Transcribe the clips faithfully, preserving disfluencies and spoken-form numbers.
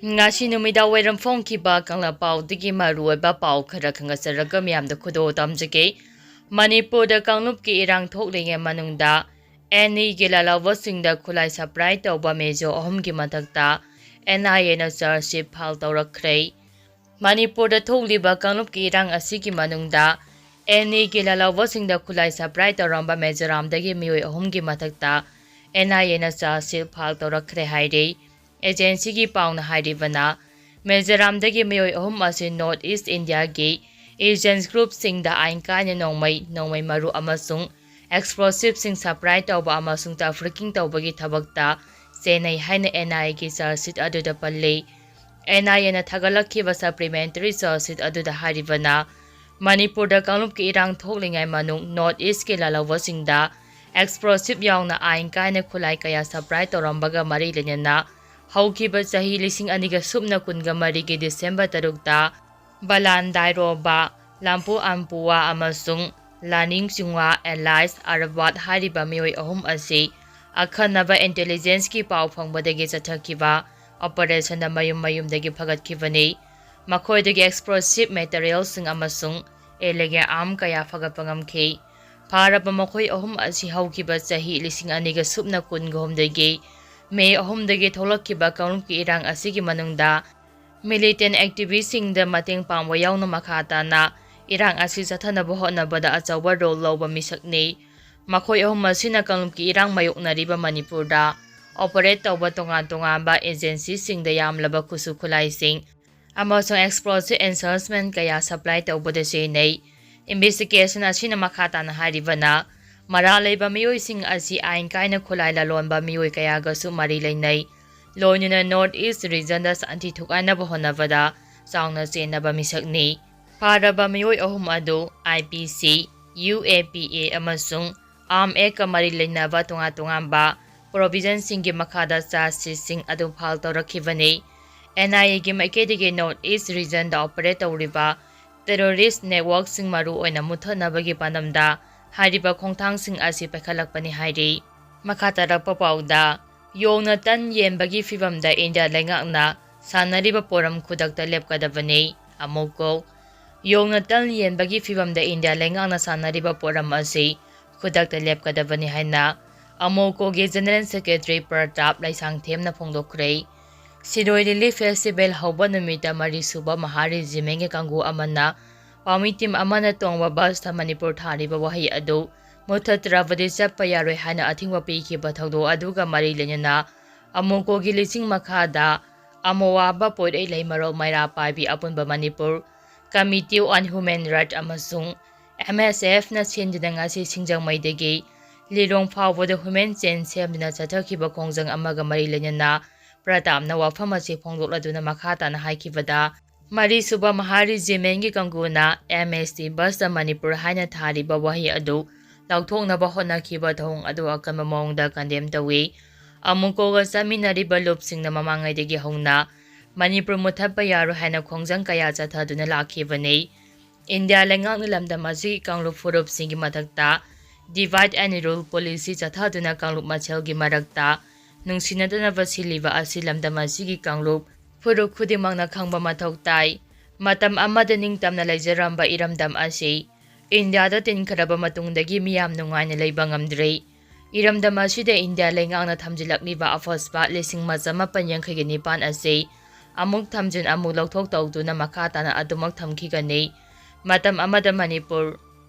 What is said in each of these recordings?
ꯉꯁꯤ ꯅꯨꯃꯤꯗꯥꯡ ꯋꯥꯏꯔꯝ ꯐꯣꯡꯈꯤꯕ ꯀꯪꯂꯥ ꯄꯥꯎꯗꯒꯤ ꯃꯔꯨꯑꯣꯏꯕ ꯄꯥꯎ ꯈꯔ ꯈꯪꯒꯠꯆꯔꯒ ꯃꯤꯌꯥꯝꯗ ꯈꯨꯗꯣꯜ ꯇꯝꯖꯒꯦ꯫ ꯃꯅꯤꯄꯨꯔꯗ ꯀꯥꯡꯂꯨꯞꯀꯤ ꯏꯔꯥꯡ ꯊꯣꯛꯂꯤꯉꯩ ꯃꯅꯨꯡꯗ ꯑꯦꯟ ꯑꯥꯏ ꯑꯦꯒꯤ ꯂꯥꯜꯍꯧꯕꯁꯤꯡꯗ ꯈꯨꯠꯂꯥꯏ ꯁꯄ꯭ꯂꯥꯏ ꯇꯧꯕ ꯃꯦꯖꯔ ꯑꯍꯨꯝꯒꯤ ꯃꯊꯛꯇ ꯑꯦꯟ ꯑꯥꯏ ꯑꯦꯅ ꯆꯥꯔꯖ ꯁꯤꯠ ꯐꯥꯏꯜ ꯇꯧꯔꯛꯈ꯭ꯔꯦ꯫ ꯃꯅꯤꯄꯨꯔꯗ ꯊꯣꯛꯂꯤꯕ ꯀꯥꯡꯂꯨꯞꯀꯤ ꯏꯔꯥꯡ ꯑꯁꯤꯒꯤ ꯃꯅꯨꯡꯗ ꯑꯦꯟ ꯑꯥꯏ ꯑꯦꯒꯤ ꯂꯥꯜꯍꯧꯕꯁꯤꯡꯗ ꯈꯨꯠꯂꯥꯏ ꯁꯄ꯭ꯂꯥꯏ ꯇꯧꯔꯝꯕ ꯃꯤꯖꯣꯔꯥꯝꯗꯒꯤ ꯃꯤꯑꯣꯏ ꯑꯍꯨꯝꯒꯤ ꯃꯊꯛꯇ ꯑꯦꯟ ꯑꯥꯏ ꯑꯦꯅ ꯆꯥꯔꯖ ꯁꯤꯠ ꯐꯥꯏꯜ ꯇꯧꯔꯛꯈ꯭ꯔꯦ ꯍꯥꯏꯔꯤ꯫ ꯑꯦꯖꯦꯟꯁꯤꯒꯤ ꯄꯥꯎꯅ ꯍꯥꯏꯔꯤꯕꯅ, ꯃꯤꯖꯣꯔꯥꯝꯗꯒꯤ ꯃꯤꯑꯣꯏ ꯑꯍꯨꯝ ꯑꯁꯤ ꯅꯣꯔꯠ ꯏꯁ ꯏꯟꯗꯤꯌꯥꯒꯤ ꯏꯖꯦꯟꯁ ꯒ꯭ꯔꯨꯞꯁꯤꯡꯗ ꯑꯥꯏꯟ ꯀꯥꯏꯅ ꯅꯣꯡꯃꯩ, ꯅꯣꯡꯃꯩ ꯃꯔꯨ ꯑꯃꯁꯨꯡ ꯑꯦꯛꯁꯄ꯭ꯂꯣꯁꯤꯞꯁꯤꯡ ꯁꯄ꯭ꯂꯥꯏ ꯇꯧꯕ ꯑꯃꯁꯨꯡ ꯇ꯭ꯔꯥꯐꯤꯀꯤꯡ ꯇꯧꯕꯒꯤ ꯊꯕꯛꯇ ꯆꯦꯟꯅꯩ ꯍꯥꯏꯅ ꯑꯦꯟ ꯑꯥꯏ ꯑꯦꯒꯤ ꯆꯥꯔꯖ ꯁꯤꯠ ꯑꯗꯨꯗ ꯄꯜꯂꯤ꯫ ꯑꯦꯟ ꯑꯥꯏ ꯑꯦꯅ ꯊꯥꯒꯠꯂꯛꯈꯤꯕ ꯁꯄ꯭ꯂꯤꯃꯦꯟꯇꯔꯤ ꯆꯥꯔꯖ ꯁꯤꯠ ꯑꯗꯨꯗ ꯍꯥꯏꯔꯤꯕꯅ, ꯃꯅꯤꯄꯨꯔꯗ ꯀꯥꯡꯂꯨꯞꯀꯤ ꯏꯔꯥꯡ ꯊꯣꯛꯂꯤꯉꯩ ꯃꯅꯨꯡ ꯅꯣꯔꯠ ꯏꯁꯀꯤ ꯂꯥꯜꯍꯧꯕꯁꯤꯡꯗ ꯑꯦꯛꯁꯄ꯭ꯂꯣꯁꯤꯞ ꯌꯥꯎꯅ ꯑꯥꯏꯟ ꯀꯥꯏꯅ ꯈꯨꯠꯂꯥꯏ ꯀꯌꯥ ꯁꯄ꯭ꯂꯥꯏ ꯇꯧꯔꯝꯕꯒ ꯃꯔꯤ ꯂꯩꯅꯅ ꯍꯧꯈꯤꯕ ꯆꯍꯤ ꯂꯤꯁꯤꯡ ꯑꯅꯤꯒ ꯁꯨꯞꯅ ꯀꯨꯟꯒ ꯃꯔꯤꯒꯤ ꯗꯤꯁꯦꯝꯕꯔ ꯇꯔꯨꯛꯇ ꯕꯂꯥꯟ ꯗꯥꯏꯔꯣꯕꯥ, ꯂꯥꯝꯄꯨ ꯑꯝꯄꯨꯋꯥ ꯑꯃꯁꯨꯡ ꯂꯥꯅꯤꯡ ꯆꯤꯡꯋꯥ ꯑꯦꯂꯥꯏꯁ ꯑꯔꯕꯥꯠ ꯍꯥꯏꯔꯤꯕ ꯃꯤꯑꯣꯏ ꯑꯍꯨꯝ ꯑꯁꯤ ꯑꯈꯟꯅꯕ ꯏꯟꯇꯦꯂꯤꯖꯦꯟꯁꯀꯤ ꯄꯥꯎ ꯐꯪꯕꯗꯒꯤ ꯆꯠꯊꯈꯤꯕ ꯑꯣꯄꯔꯦꯁꯟꯗ ꯃꯌꯨꯝ ꯃꯌꯨꯝꯗꯒꯤ ꯐꯒꯠꯈꯤꯕꯅꯤ꯫ ꯃꯈꯣꯏꯗꯒꯤ ꯑꯦꯛꯁꯄ꯭ꯂꯣꯁꯤꯞ ꯃꯦꯇꯔꯤꯌꯦꯜꯁꯤꯡ ꯑꯃꯁꯨꯡ ꯏꯂꯤꯒꯦꯜ ꯑꯥꯔꯝ ꯀꯌꯥ ꯐꯒꯠꯄ ꯉꯝꯈꯤ꯫ ꯐꯥꯔꯕ ꯃꯈꯣꯏ ꯑꯍꯨꯝ ꯑꯁꯤ ꯍꯧꯈꯤꯕ ꯆꯍꯤ ꯂꯤꯁꯤꯡ ꯑꯅꯤꯒ ꯁꯨꯞꯅ ꯀꯨꯟꯒ ꯍꯨꯝꯗꯣꯏꯒꯤ ꯃꯦ ꯑꯍꯨꯝꯗꯒꯤ ꯊꯣꯛꯂꯛꯈꯤꯕ ꯀꯥꯡꯂꯨꯞꯀꯤ ꯏꯔꯥꯡ ꯑꯁꯤꯒꯤ ꯃꯅꯨꯡꯗ ꯃꯤꯂꯤꯇꯦꯟ ꯑꯦꯛꯇꯤꯚꯤꯁꯁꯤꯡꯗ ꯃꯇꯦꯡ ꯄꯥꯡꯕ ꯌꯥꯎꯅ ꯃꯈꯥ ꯇꯥꯅ ꯏꯔꯥꯡ ꯑꯁꯤ ꯆꯠꯊꯅꯕ ꯍꯣꯠꯅꯕꯗ ꯑꯆꯧꯕ ꯔꯣꯜ ꯂꯧꯕ ꯃꯤꯁꯛꯅꯤ꯫ ꯃꯈꯣꯏ ꯑꯍꯨꯝ ꯑꯁꯤꯅ ꯀꯥꯡꯂꯨꯞꯀꯤ ꯏꯔꯥꯡ ꯃꯥꯌꯣꯛꯅꯔꯤꯕ ꯃꯅꯤꯄꯨꯔꯗ ꯑꯣꯄꯔꯦꯠ ꯇꯧꯕ ꯇꯣꯉꯥꯟ ꯇꯣꯉꯥꯟꯕ ꯑꯦꯖꯦꯟꯁꯤꯁꯤꯡꯗ ꯌꯥꯝꯂꯕ ꯈꯨꯠꯁꯨ ꯈꯨꯠꯂꯥꯏꯁꯤꯡ ꯑꯃꯁꯨꯡ ꯑꯦꯛꯁꯄ꯭ꯂꯣꯁꯤꯞ ꯏꯟꯁꯇ꯭ꯔꯨꯃꯦꯟ ꯀꯌꯥ ꯁꯄ꯭ꯂꯥꯏ ꯇꯧꯕꯗ ꯁꯤꯖꯤꯟꯅꯩ꯫ ꯏꯟꯚꯦꯁꯇꯤꯒꯦꯁꯟ ꯑꯁꯤꯅ ꯃꯈꯥ ꯇꯥꯅ ꯍꯥꯏꯔꯤꯕꯅ, ꯃꯔꯥꯜ ꯂꯩꯕ ꯃꯤꯑꯣꯏꯁꯤꯡ ꯑꯁꯤ ꯑꯥꯏꯟ ꯀꯥꯏꯅ ꯈꯨꯠꯂꯥꯏ ꯂꯂꯣꯟꯕ ꯃꯤꯑꯣꯏ ꯀꯌꯥꯒꯁꯨ ꯃꯔꯤ ꯂꯩꯅꯩ, ꯂꯣꯏꯅꯅ ꯅꯣꯔꯠ ꯏꯁ ꯔꯤꯖꯟꯗ ꯁꯥꯟꯇꯤ ꯊꯨꯒꯥꯏꯅꯕ ꯍꯣꯠꯅꯕꯗ ꯆꯥꯎꯅ ꯆꯦꯟꯅꯕ ꯃꯤꯁꯛꯅꯤ꯫ ꯐꯥꯔꯕ ꯃꯤꯑꯣꯏ ꯑꯍꯨꯝ ꯑꯗꯨ ꯑꯥꯏ ꯄꯤ ꯁꯤ, ꯌꯨ ꯑꯦ ꯄꯤ ꯑꯦ ꯑꯃꯁꯨꯡ ꯑꯥꯔꯝ ꯑꯦꯛꯀ ꯃꯔꯤ ꯂꯩꯅꯕ ꯇꯣꯉꯥꯟ ꯇꯣꯉꯥꯟꯕ ꯄ꯭ꯔꯣꯚꯤꯖꯟꯁꯤꯡꯒꯤ ꯃꯈꯥꯗ ꯆꯥꯔꯖ ꯁꯤꯠꯁꯤꯡ ꯑꯗꯨ ꯐꯥꯏꯜ ꯇꯧꯔꯛꯈꯤꯕꯅꯤ꯫ ꯑꯦꯟ ꯑꯥꯏ ꯑꯦꯒꯤ ꯃꯥꯏꯀꯩꯗꯒꯤ ꯅꯣꯔꯠ ꯏꯁ ꯔꯤꯖꯟꯗ ꯑꯣꯄꯔꯦꯠ ꯇꯧꯔꯤꯕ ꯇꯦꯔꯣꯔꯤꯁ ꯅꯦꯠꯋꯥꯔꯛꯁꯤꯡ ꯃꯔꯨ ꯑꯣꯏꯅ ꯃꯨꯠꯊꯠꯅꯕꯒꯤ ꯄꯥꯟꯗꯝꯗ ꯍꯥꯏꯔꯤꯕ ꯈꯣꯡꯊꯥꯡꯁꯤꯡ ꯑꯁꯤ ꯄꯥꯏꯈꯠꯂꯛꯄꯅꯤ ꯍꯥꯏꯔꯤ꯫ ꯃꯈꯥ ꯇꯥꯔꯛꯄ ꯄꯥꯎꯗ, ꯌꯣꯡꯅ ꯇꯟ ꯌꯦꯟꯕꯒꯤ ꯐꯤꯚꯝꯗ ꯏꯟꯗꯤꯌꯥ ꯂꯩꯉꯥꯛꯅ ꯁꯥꯟꯅꯔꯤꯕ ꯄꯣꯔꯝ ꯈꯨꯗꯛꯇ ꯂꯦꯞꯀꯗꯕꯅꯤ꯫ ꯑꯃꯨꯛꯀꯣ, ꯌꯣꯡꯅ ꯇꯟ ꯌꯦꯟꯕꯒꯤ ꯐꯤꯚꯝꯗ ꯏꯟꯗꯤꯌꯥ ꯂꯩꯉꯥꯛꯅ ꯁꯥꯟꯅꯔꯤꯕ ꯄꯣꯔꯝ ꯑꯁꯤ ꯈꯨꯗꯛꯇ ꯂꯦꯞꯀꯗꯕꯅꯤ ꯍꯥꯏꯅ ꯑꯃꯣꯀꯣꯒꯤ ꯖꯦꯅꯔꯦꯜ ꯁꯦꯀ꯭ꯔꯦꯇꯔꯤ ꯄ꯭ꯔꯇꯥꯞ ꯂꯩꯁꯥꯡꯊꯦꯝꯅ ꯐꯣꯡꯗꯣꯛꯈ꯭ꯔꯦ꯫ ꯁꯤꯔꯣꯏ ꯂꯤꯂꯤ ꯐꯦꯁꯇꯤꯚꯦꯜ ꯍꯧꯕ ꯅꯨꯃꯤꯠꯇ ꯃꯔꯤꯁꯨꯕ ꯃꯍꯥ ꯔꯦꯖꯤꯃꯦꯟꯒꯤ ꯀꯥꯡꯕꯨ ꯑꯃꯅ ꯄꯥꯎꯃꯤ ꯇꯤꯝ ꯑꯃꯅ ꯇꯣꯡꯕ ꯕꯁꯇ ꯃꯅꯤꯄꯨꯔ ꯊꯥꯔꯤꯕ ꯋꯥꯍꯩ ꯑꯗꯨ ꯃꯨꯊꯠꯇ꯭ꯔꯕꯗꯤ ꯆꯠꯄ ꯌꯥꯔꯣꯏ ꯍꯥꯏꯅ ꯑꯊꯤꯡꯕ ꯄꯤꯈꯤꯕ ꯊꯧꯗꯣꯛ ꯑꯗꯨꯒ ꯃꯔꯤ ꯂꯩꯅꯅ ꯑꯃꯣꯀꯣꯒꯤ ꯂꯤꯁꯤꯡ ꯃꯈꯥꯗ ꯑꯃꯣꯋꯥꯕ ꯄꯣꯏꯔꯩꯂꯩꯃꯔꯣꯜ ꯃꯩꯔꯥ ꯄꯥꯏꯕꯤ ꯑꯄꯨꯟꯕ Manipur Committee on Human Rights ꯑꯃꯁꯨꯡ M S F ꯅ ꯁꯤꯟꯗꯨꯅ ꯉꯁꯤ ꯁꯤꯡꯖꯃꯩꯗꯒꯤ ꯂꯤꯂꯣꯡ ꯐꯥꯎꯕꯗ human chain ꯁꯦꯝꯗꯨꯅ ꯆꯠꯊꯈꯤꯕ ꯈꯣꯡꯖꯪ ꯑꯃꯒ ꯃꯔꯤ ꯂꯩꯅꯅ ꯄ꯭ꯔꯇꯥꯞꯅ ꯋꯥꯐꯝ ꯑꯁꯤ ꯐꯣꯡꯗꯣꯛꯂꯗꯨꯅ ꯃꯈꯥ ꯇꯥꯅ ꯍꯥꯏꯈꯤꯕꯗ, ꯃꯔꯤꯁꯨꯕ ꯃꯍꯥ ꯔꯦꯖꯤꯃꯦꯟꯒꯤ ꯀꯥꯡꯕꯨꯅ M S T ꯕꯁꯇ ꯃꯅꯤꯄꯨꯔ ꯍꯥꯏꯅ ꯊꯥꯔꯤꯕ ꯋꯥꯍꯩ ꯑꯗꯨ ꯂꯧꯊꯣꯛꯅꯕ ꯍꯣꯠꯅꯈꯤꯕ ꯊꯧꯑꯣꯡ ꯑꯗꯨ ꯑꯀꯟꯕ ꯃꯑꯣꯡꯗ condemn ꯇꯧꯏ꯫ ꯑꯃꯨꯀꯣꯒ ꯆꯠꯃꯤꯟꯅꯔꯤꯕ ꯂꯨꯞꯁꯤꯡꯅ ꯃꯃꯥꯡꯉꯩꯗꯒꯤ ꯍꯧꯅ ꯃꯅꯤꯄꯨꯔ ꯃꯨꯠꯊꯠꯄ ꯌꯥꯔꯣꯏ ꯍꯥꯏꯅ ꯈꯣꯡꯖꯪ ꯀꯌꯥ ꯆꯠꯊꯗꯨꯅ ꯂꯥꯛꯈꯤꯕꯅꯤ꯫ ꯏꯟꯗꯤꯌꯥ ꯂꯩꯉꯥꯛꯅ ꯂꯝꯗꯝ ꯑꯁꯤꯒꯤ ꯀꯥꯡꯂꯨꯞ ꯐꯨꯔꯨꯞꯁꯤꯡꯒꯤ ꯃꯊꯛꯇ divide and rule policy ꯆꯠꯊꯗꯨꯅ ꯀꯥꯡꯂꯨꯞ ꯃꯁꯦꯜꯒꯤ ꯃꯔꯛꯇ ꯅꯨꯡꯁꯤꯅꯗꯅꯕ ꯁꯤꯜꯂꯤꯕ ꯑꯁꯤ ꯂꯝꯗꯝ ꯑꯁꯤꯒꯤ ꯀꯥꯡꯂꯨꯞ ꯐꯨꯔꯨꯞ ꯈꯨꯗꯤꯡꯃꯛꯅ ꯈꯪꯕ ꯃꯊꯧ ꯇꯥꯏ꯫ ꯃꯇꯝ ꯑꯃꯗ ꯅꯤꯡꯇꯝꯅ ꯂꯩꯖꯔꯝꯕ ꯏꯔꯝꯗꯝ ꯑꯁꯤ ꯏꯟꯗꯤꯌꯥꯗ ꯇꯤꯟꯈ꯭ꯔꯕ ꯃꯇꯨꯡꯗꯒꯤ ꯃꯤꯌꯥꯝ ꯅꯨꯡꯉꯥꯏꯅ ꯂꯩꯕ ꯉꯝꯗ꯭ꯔꯤ꯫ ꯏꯔꯝꯗꯝ ꯑꯁꯤꯗ ꯏꯟꯗꯤꯌꯥ ꯂꯩꯉꯥꯛꯅ ꯊꯝꯖꯤꯜꯂꯛꯂꯤꯕ ꯑꯐꯣꯁꯄꯥ ꯂꯤꯁꯤꯡ ꯑꯃ ꯆꯃꯥꯄꯟ ꯌꯥꯡꯈꯩꯒ ꯅꯤꯄꯥꯟ ꯑꯁꯤ ꯑꯃꯨꯛ ꯊꯝꯖꯤꯟ ꯑꯃꯨꯛ ꯂꯧꯊꯣꯛ ꯇꯧꯗꯨꯅ ꯃꯈꯥ ꯇꯥꯅ ꯑꯗꯨꯃꯛ ꯊꯝꯈꯤꯒꯅꯤ꯫ ꯃꯇꯝ ꯑꯃꯗ ꯃꯅꯤꯄꯨꯔ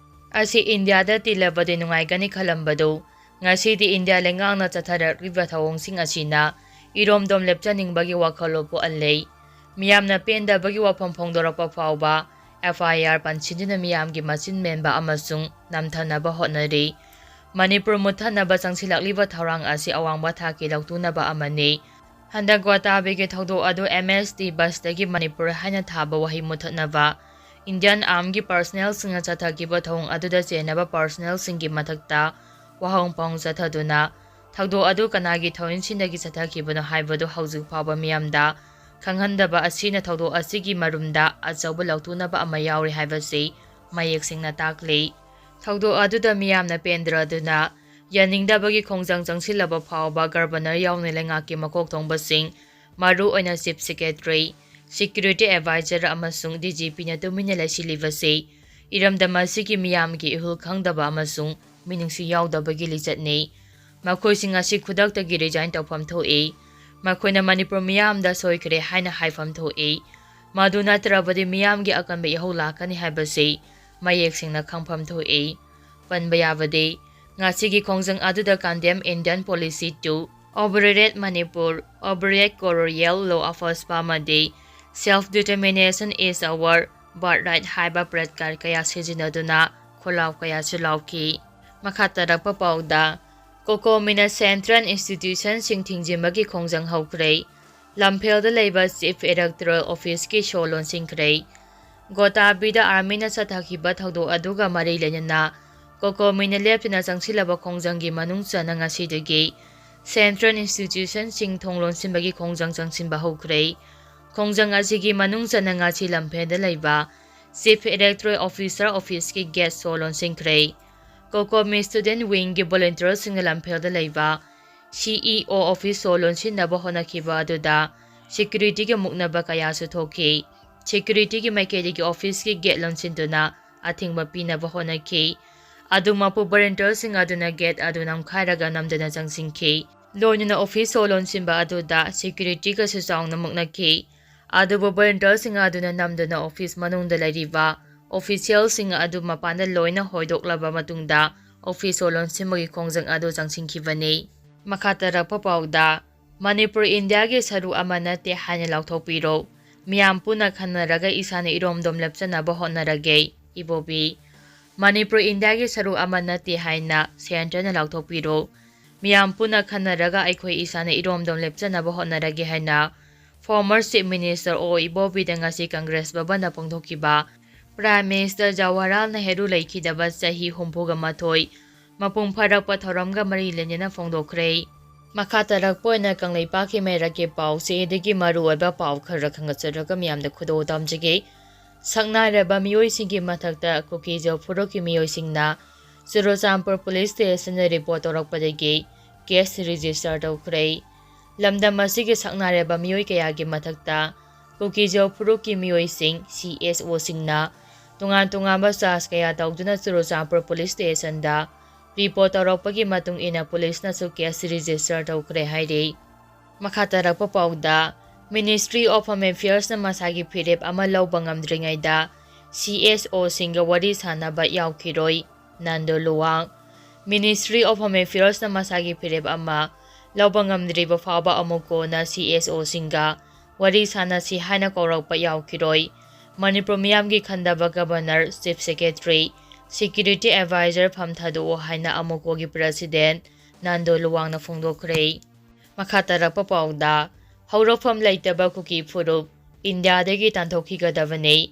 ꯑꯁꯤ ꯏꯟꯗꯤꯌꯥꯗ ꯇꯤꯜꯂꯕꯗꯤ ꯅꯨꯡꯉꯥꯏꯒꯅꯤ ꯈꯜꯂꯝꯕꯗꯨ ꯉꯁꯤꯗꯤ ꯏꯟꯗꯤꯌꯥ ꯂꯩꯉꯥꯛꯅ ꯆꯠꯊꯔꯛꯂꯤꯕ ꯊꯧꯑꯣꯡꯁꯤꯡ ꯑꯁꯤꯅ ꯏꯔꯣꯝꯗꯣꯝ ꯂꯦꯞꯆꯅꯤꯡꯕꯒꯤ ꯋꯥꯈꯜꯂꯣꯟ ꯄꯣꯛꯍꯜꯂꯦ꯫ ꯃꯤꯌꯥꯝꯅ ꯄꯦꯟꯗꯕꯒꯤ ꯋꯥꯐꯝ ꯐꯣꯡꯗꯣꯔꯛꯄ ꯐꯥꯎꯕ F I R ꯄꯟꯁꯤꯟꯗꯨꯅ ꯃꯤꯌꯥꯝꯒꯤ ꯃꯆꯤꯟ ꯃꯦꯟꯕ ꯑꯃꯁꯨꯡ ꯅꯝꯊꯅꯕ ꯍꯣꯠꯅꯔꯤ꯫ ꯃꯅꯤꯄꯨꯔ ꯃꯨꯠꯊꯠꯅꯕ ꯆꯪꯁꯤꯜꯂꯛꯂꯤꯕ ꯊꯧꯔꯥꯡ ꯑꯁꯤ ꯑꯋꯥꯡꯕ ꯊꯥꯛꯀꯤ ꯂꯧꯇꯨꯅꯕ ꯑꯃꯅꯤ꯫ ꯍꯟꯗꯛ ꯒ꯭ꯋꯥꯇꯥꯕꯤꯒꯤ ꯊꯧꯗꯣꯛ ꯑꯗꯨ M S T ꯕꯁꯇꯒꯤ ꯃꯅꯤꯄꯨꯔ ꯍꯥꯏꯅ ꯊꯥꯕ ꯋꯥꯍꯩ ꯃꯨꯠꯊꯠꯅꯕ Indian Armyꯒꯤ personnelꯁꯤꯡꯅ ꯆꯠꯊꯈꯤꯕ ꯊꯧꯑꯣꯡ ꯑꯗꯨꯗ ꯆꯦꯟꯅꯕ personnelꯁꯤꯡꯒꯤ ꯃꯊꯛꯇ ꯋꯥꯍꯪ ꯄꯥꯎꯍꯪ ꯆꯠꯊꯗꯨꯅ ꯊꯧꯗꯣꯛ ꯑꯗꯨ ꯀꯅꯥꯒꯤ ꯊꯧꯑꯣꯏꯟꯁꯤꯟꯗꯒꯤ ꯆꯠꯊꯈꯤꯕꯅꯣ ꯍꯥꯏꯕꯗꯨ ꯍꯧꯖꯤꯛ ꯐꯥꯎꯕ ꯃꯤꯌꯥꯝꯗ ꯈꯪꯍꯟꯗꯕ ꯑꯁꯤꯅ ꯊꯧꯗꯣꯛ ꯑꯁꯤꯒꯤ ꯃꯔꯨꯝꯗ ꯑꯆꯧꯕ ꯂꯧꯇꯨꯅꯕ ꯑꯃ ꯌꯥꯎꯔꯤ ꯍꯥꯏꯕꯁꯤ ꯃꯌꯦꯛ ꯁꯦꯡꯅ ꯇꯥꯛꯂꯤ꯫ ꯊꯧꯗꯣꯛ ꯑꯗꯨꯗ ꯃꯤꯌꯥꯝꯅ ꯄꯦꯟꯗ꯭ꯔꯗꯨꯅ ꯌꯥꯅꯤꯡꯗꯕꯒꯤ ꯈꯣꯡꯖꯪ ꯆꯪꯁꯤꯜꯂꯕ ꯐꯥꯎꯕ ꯒꯕꯔꯅꯔ ꯌꯥꯎꯅ ꯂꯩꯉꯥꯛꯀꯤ ꯃꯀꯣꯛ ꯊꯣꯡꯕꯁꯤꯡ ꯃꯔꯨꯑꯣꯏꯅ Chief Secretary, Security Advisor ꯑꯃꯁꯨꯡ D G Pꯅ ꯇꯨꯃꯤꯟꯅ ꯂꯩꯁꯤꯜꯂꯤꯕꯁꯤ ꯏꯔꯝꯗꯝ ꯑꯁꯤꯒꯤ ꯃꯤꯌꯥꯝꯒꯤ ꯏꯍꯨꯜ ꯈꯪꯗꯕ ꯑꯃꯁꯨꯡ ꯃꯤꯅꯨꯡꯁꯤ ꯌꯥꯎꯗꯕꯒꯤ ꯂꯤꯆꯠꯅꯤ꯫ ꯃꯈꯣꯏꯁꯤꯡ ꯑꯁꯤ ꯈꯨꯗꯛꯇꯒꯤ resign ꯇꯧꯐꯝ ꯊꯣꯛꯏ꯫ ꯃꯈꯣꯏꯅ ꯃꯅꯤꯄꯨꯔ ꯃꯤꯌꯥꯝꯗ ꯁꯣꯏꯈ꯭ꯔꯦ ꯍꯥꯏꯅ ꯍꯥꯏꯐꯝ ꯊꯣꯛꯏ꯫ ꯃꯗꯨ ꯅꯠꯇ꯭ꯔꯕꯗꯤ ꯃꯤꯌꯥꯝꯒꯤ ꯑꯀꯟꯕ ꯏꯍꯧ ꯂꯥꯛꯀꯅꯤ ꯍꯥꯏꯕꯁꯤ ꯃꯌꯦꯛ ꯁꯦꯡꯅ ꯈꯪꯐꯝ ꯊꯣꯛꯏ꯫ ꯄꯟꯕ ꯌꯥꯕꯗꯤ, ꯉꯁꯤꯒꯤ ꯈꯣꯡꯖꯪ ꯑꯗꯨꯗ Condemn Indian Policy to Obliterate Manipur, Obliterate Colonial Law of Pushpa ꯑꯃꯗꯤ Self Determination is Our Birthright ꯍꯥꯏꯕ placard ꯀꯌꯥ ꯁꯤꯖꯤꯟꯅꯗꯨꯅ ꯈꯣꯜꯂꯥꯎ ꯀꯌꯥꯁꯨ ꯂꯥꯎꯈꯤ꯫ ꯃꯈꯥ ꯇꯥꯔꯛꯄ ꯄꯥꯎꯗ, COCOMIꯅ central institutionꯁꯤꯡ ꯊꯤꯡꯖꯤꯟꯕꯒꯤ ꯈꯣꯡꯖꯪ ꯍꯧꯈ꯭ꯔꯦ꯫ ꯂꯝꯐꯦꯜꯗ ꯂꯩꯕ Chief Electoral Officeꯀꯤ ꯁꯣ ꯂꯣꯟꯁꯤꯟꯈ꯭ꯔꯦ꯫ ꯒꯣꯇꯥꯕꯤꯗ armyꯅ ꯆꯠꯊꯈꯤꯕ ꯊꯧꯗꯣꯛ ꯑꯗꯨꯒ ꯃꯔꯤ ꯂꯩꯅꯅ COCOMIꯅ ꯂꯦꯞꯇꯅ ꯆꯪꯁꯤꯜꯂꯕ ꯈꯣꯡꯖꯪꯒꯤ ꯃꯅꯨꯡ ꯆꯟꯅ ꯉꯁꯤꯗꯒꯤ central institutionꯁꯤꯡ ꯊꯣꯡ ꯂꯣꯟꯁꯤꯟꯕꯒꯤ ꯈꯣꯡꯖꯪ ꯆꯪꯁꯤꯟꯕ ꯍꯧꯈ꯭ꯔꯦ꯫ ꯈꯣꯡꯖꯪ ꯑꯁꯤꯒꯤ ꯃꯅꯨꯡ ꯆꯟꯅ ꯉꯁꯤ ꯂꯝꯐꯦꯜꯗ ꯂꯩꯕ Chief Electoral Officer officeꯀꯤ gate ꯁꯣ ꯂꯣꯟꯁꯤꯟꯈ꯭ꯔꯦ꯫ COCOMI Student Wingꯒꯤ volunteerꯁꯤꯡꯅ ꯂꯝꯐꯦꯜꯗ ꯂꯩꯕ CEO office ꯁꯣ ꯂꯣꯟꯁꯤꯟꯅꯕ ꯍꯣꯠꯅꯈꯤꯕ ꯑꯗꯨꯗ securityꯒꯤ ꯃꯨꯛꯅꯕ ꯀꯌꯥꯁꯨ ꯊꯣꯛꯈꯤ꯫ Securityꯒꯤ ꯃꯥꯏꯀꯩꯗꯒꯤ officeꯀꯤ gate ꯂꯣꯟꯁꯤꯟꯗꯨꯅ ꯑꯊꯤꯡꯕ ꯄꯤꯅꯕ ꯍꯣꯠꯅꯈꯤ꯫ ꯑꯗꯨꯃꯛꯄꯨ volunteerꯁꯤꯡ ꯑꯗꯨꯅ gate ꯑꯗꯨ ꯅꯝꯈꯥꯏꯔꯒ ꯅꯝꯗꯨꯅ ꯆꯪꯁꯤꯟꯈꯤ꯫ ꯂꯣꯏꯅꯅ office ꯁꯣ ꯂꯣꯟꯁꯤꯟꯕ ꯑꯗꯨꯗ securityꯒꯁꯨ ꯆꯥꯎꯅ ꯃꯨꯛꯅꯈꯤ꯫ ꯑꯗꯨꯕꯨ volunteerꯁꯤꯡ ꯑꯗꯨꯅ ꯅꯝꯗꯨꯅ office ꯃꯅꯨꯡꯗ ꯂꯩꯔꯤꯕ officialꯁꯤꯡ ꯑꯗꯨ ꯃꯄꯥꯟꯗ ꯂꯣꯏꯅ ꯍꯣꯏꯗꯣꯛꯂꯕ ꯃꯇꯨꯡꯗ office ꯁꯣ ꯂꯣꯟꯁꯤꯟꯕꯒꯤ ꯈꯣꯡꯖꯪ ꯑꯗꯨ ꯆꯪꯁꯤꯟꯈꯤꯕꯅꯤ꯫ ꯃꯈꯥ ꯇꯥꯔꯛꯄ ꯄꯥꯎꯗ, ꯃꯅꯤꯄꯨꯔ ꯏꯟꯗꯤꯌꯥꯒꯤ ꯁꯔꯨꯛ ꯑꯃ ꯅꯠꯇꯦ ꯍꯥꯏꯅ ꯂꯥꯎꯊꯣꯛꯄꯤꯔꯣ꯫ ꯃꯤꯌꯥꯝ ꯄꯨꯟꯅ ꯈꯟꯅꯔꯒ ꯏꯁꯥꯅ ꯏꯔꯣꯝꯗꯣꯝ ꯂꯦꯞꯆꯅꯕ ꯍꯣꯠꯅꯔꯒꯦ, ꯏꯕꯣꯕꯤ꯫ ꯃꯅꯤꯄꯨꯔ ꯏꯟꯗꯤꯌꯥꯒꯤ ꯁꯔꯨꯛ ꯑꯃ ꯅꯠꯇꯦ ꯍꯥꯏꯅ centreꯅ ꯂꯥꯎꯊꯣꯛꯄꯤꯔꯣ꯫ ꯃꯤꯌꯥꯝ ꯄꯨꯟꯅ ꯈꯟꯅꯔꯒ ꯑꯩꯈꯣꯏ ꯏꯁꯥꯅ ꯏꯔꯣꯝꯗꯣꯝ ꯂꯦꯞꯆꯅꯕ ꯍꯣꯠꯅꯔꯒꯦ ꯍꯥꯏꯅ former Chief Minister ꯑꯣ ꯏꯕꯣꯕꯤꯗ ꯉꯁꯤ Congress ꯚꯕꯟꯗ ꯄꯥꯡꯊꯣꯛꯈꯤꯕ Prime Minister ꯖꯋꯥꯍꯔꯂꯥꯜ ꯅꯦꯍꯔꯨ ꯂꯩꯈꯤꯗꯕ ꯆꯍꯤ ꯍꯨꯝꯐꯨꯒ ꯃꯥꯊꯣꯏ ꯃꯄꯨꯡ ꯐꯥꯔꯛꯄ ꯊꯧꯔꯝꯒ ꯃꯔꯤ ꯂꯩꯅꯅ ꯐꯣꯡꯗꯣꯛꯈ꯭ꯔꯦ꯫ ꯃꯈꯥ ꯇꯥꯔꯛꯄ ꯑꯣꯏꯅ ꯀꯪꯂꯩꯄꯥꯛꯀꯤ ꯃꯩꯔꯛꯀꯤ ꯄꯥꯎꯆꯦꯗꯒꯤ ꯃꯔꯨꯑꯣꯏꯕ ꯄꯥꯎ ꯈꯔ ꯈꯪꯒꯠꯆꯔꯒ ꯃꯤꯌꯥꯝꯗ ꯈꯨꯗꯣꯜ ꯇꯝꯖꯒꯦ꯫ ꯁꯛꯅꯥꯏꯔꯕ ꯃꯤꯑꯣꯏꯁꯤꯡꯒꯤ ꯃꯊꯛꯇ ꯀꯨꯀꯤꯖ ꯐꯨꯔꯨꯞꯀꯤ ꯃꯤꯑꯣꯏꯁꯤꯡꯅ Churachandpur police stationꯗ report ꯇꯧꯔꯛꯄꯗꯒꯤ case register ꯇꯧꯈ꯭ꯔꯦ꯫ ꯂꯝꯗꯝ ꯑꯁꯤꯒꯤ ꯁꯛꯅꯥꯏꯔꯕ ꯃꯤꯑꯣꯏ ꯀꯌꯥꯒꯤ ꯃꯊꯛꯇ ꯀꯨꯀꯤꯖꯣ ꯐꯨꯔꯨꯞꯀꯤ ꯃꯤꯑꯣꯏꯁꯤꯡ, ꯁꯤ ꯑꯦꯁ ꯑꯣꯁꯤꯡꯅ ꯇꯣꯉꯥꯟ ꯇꯣꯉꯥꯟꯕ ꯆꯥꯔꯖ ꯀꯌꯥ ꯇꯧꯗꯨꯅ ꯆꯨꯔꯆꯥꯟꯄꯨꯔ ꯄꯨꯂꯤꯁ ꯁ꯭ꯇꯦꯁꯟꯗ ꯔꯤꯄꯣꯔꯠ ꯇꯧꯔꯛꯄꯒꯤ ꯃꯇꯨꯡ ꯏꯟꯅ ꯄꯨꯂꯤꯁꯅꯁꯨ ꯀꯦꯁ ꯔꯦꯖꯤꯁꯇꯔ ꯇꯧꯈ꯭ꯔꯦ ꯍꯥꯏꯔꯤ꯫ ꯃꯈꯥ ꯇꯥꯔꯛꯄ ꯄꯥꯎꯗ, Ministry of Home Affairsꯅ ꯃꯁꯥꯒꯤ ꯐꯤꯔꯦꯞ ꯑꯃ ꯂꯧꯕ ꯉꯝꯗ꯭ꯔꯤꯉꯩꯗ ꯁꯤ ꯑꯦꯁ ꯑꯣꯁꯤꯡꯒ ꯋꯥꯔꯤ ꯁꯥꯟꯅꯕ ꯌꯥꯎꯈꯤꯔꯣꯏ꯫ ꯅꯥꯟꯗꯣ ꯂꯨꯋꯥꯡ꯫ Ministry of Home Affairsꯅ ꯃꯁꯥꯒꯤ ꯐꯤꯔꯦꯞ ꯑꯃ ꯂꯧꯕ ꯉꯝꯗ꯭ꯔꯤꯕ ꯐꯥꯎꯕ ꯑꯃꯨꯛ ꯀꯣꯟꯅ ꯁꯤ ꯑꯦꯁ ꯑꯣꯁꯤꯡꯒ ꯋꯥꯔꯤ ꯁꯥꯟꯅꯁꯤ ꯍꯥꯏꯅ ꯀꯧꯔꯛꯄ ꯌꯥꯎꯈꯤꯔꯣꯏ꯫ ꯃꯅꯤꯄꯨꯔ ꯃꯤꯌꯥꯝꯒꯤ ꯈꯟꯗꯕ Governor, Chief Secretary, Security Advisor ꯐꯝ ꯊꯥꯗꯣꯛꯑꯣ ꯍꯥꯏꯅ ꯑꯃꯨꯛ ꯀꯣꯒꯤ President ꯅꯥꯟꯗꯣ ꯂꯨꯋꯥꯡꯅ ꯐꯣꯡꯗꯣꯛꯈ꯭ꯔꯦ꯫ ꯃꯈꯥ ꯇꯥꯔꯛꯄ ꯄꯥꯎꯗ, ꯍꯧꯔꯛꯐꯝ ꯂꯩꯇꯕ ꯀꯨꯀꯤ ꯐꯨꯔꯨꯞ ꯏꯟꯗꯤꯌꯥꯗꯒꯤ ꯇꯥꯟꯊꯣꯛꯈꯤꯒꯗꯕꯅꯤ꯫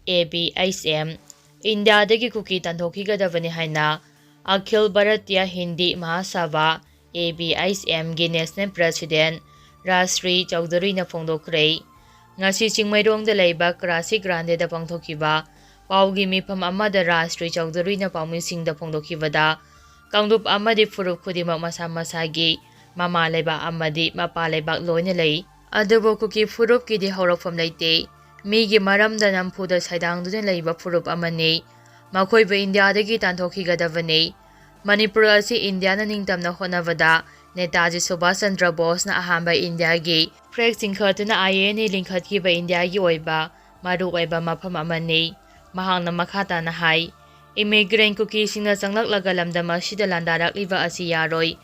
ꯑꯦ ꯕꯤ ꯑꯩꯆ ꯑꯦꯝ, ꯏꯟꯗꯤꯌꯥꯗꯒꯤ ꯀꯨꯀꯤ ꯇꯥꯟꯊꯣꯛꯈꯤꯒꯗꯕꯅꯤ ꯍꯥꯏꯅ Akhil Bharatiya Hindu Mahasabha, A B H ꯑꯦꯝꯒꯤ National President ꯔꯥꯖꯁ꯭ꯔꯤ ꯆꯧꯙꯨꯔꯤꯅ ꯐꯣꯡꯗꯣꯛꯈ꯭ꯔꯦ꯫ ꯉꯁꯤ ꯆꯤꯡꯃꯩꯔꯣꯡꯗ ꯂꯩꯕ ꯀ꯭ꯔꯥꯁꯤ ꯒ꯭ꯔꯥꯟꯗꯦꯗ ꯄꯥꯡꯊꯣꯛꯈꯤꯕ ꯄꯥꯎꯒꯤ ꯃꯤꯐꯝ ꯑꯃꯗ ꯔꯥꯖꯁ꯭ꯔꯤ ꯆꯧꯙꯨꯔꯤꯅ ꯄꯥꯎꯃꯤꯁꯤꯡꯗ ꯐꯣꯡꯗꯣꯛꯈꯤꯕꯗ, ꯀꯥꯡꯂꯨꯞ ꯑꯃꯗꯤ ꯐꯨꯔꯨꯞ ꯈꯨꯗꯤꯡꯃꯛ ꯃꯁꯥ ꯃꯁꯥꯒꯤ ꯃꯃꯥ ꯂꯩꯕꯥꯛ ꯑꯃꯗꯤ ꯃꯄꯥ ꯂꯩꯕꯥꯛ ꯂꯣꯏꯅ ꯂꯩ꯫ ꯑꯗꯨꯕꯨ ꯀꯨꯀꯤ ꯐꯨꯔꯨꯞꯀꯤꯗꯤ ꯍꯧꯔꯛꯐꯝ ꯂꯩꯇꯦ꯫ ꯃꯤꯒꯤ ꯃꯔꯝꯗ ꯅꯝꯐꯨꯗ ꯁꯩꯗꯥꯡꯗꯨꯅ ꯂꯩꯕ ꯐꯨꯔꯨꯞ ꯑꯃꯅꯤ꯫ ꯃꯈꯣꯏꯕꯨ ꯏꯟꯗꯤꯌꯥꯗꯒꯤ ꯇꯥꯟꯊꯣꯛꯈꯤꯒꯗꯕꯅꯤ꯫ ꯃꯅꯤꯄꯨꯔ ꯑꯁꯤ ꯏꯟꯗꯤꯌꯥꯅ ꯅꯤꯡꯇꯝꯅ ꯍꯣꯠꯅꯕꯗ ꯅꯦꯇꯥꯖꯤ ꯁꯨꯚꯥꯁ ꯆꯟꯗ꯭ꯔ ꯕꯣꯁꯅ ꯑꯍꯥꯟꯕ ꯏꯟꯗꯤꯌꯥꯒꯤ flag ꯆꯤꯡꯈꯠꯇꯨꯅ ꯑꯥꯏ ꯑꯦꯟ ꯑꯦ ꯂꯤꯡꯈꯠꯈꯤꯕ ꯏꯟꯗꯤꯌꯥꯒꯤ ꯑꯣꯏꯕ ꯃꯔꯨꯑꯣꯏꯕ ꯃꯐꯝ ꯑꯃꯅꯤ꯫ ꯃꯍꯥꯛꯅ ꯃꯈꯥ ꯇꯥꯅ ꯍꯥꯏ, Immigrant ꯀꯨꯀꯤꯁꯤꯡꯅ ꯆꯪꯂꯛꯂꯒ ꯂꯝꯗꯝ ꯑꯁꯤꯗ ꯂꯥꯟꯗꯥꯔꯛꯂꯤꯕ ꯑꯁꯤ ꯌꯥꯔꯣꯏ꯫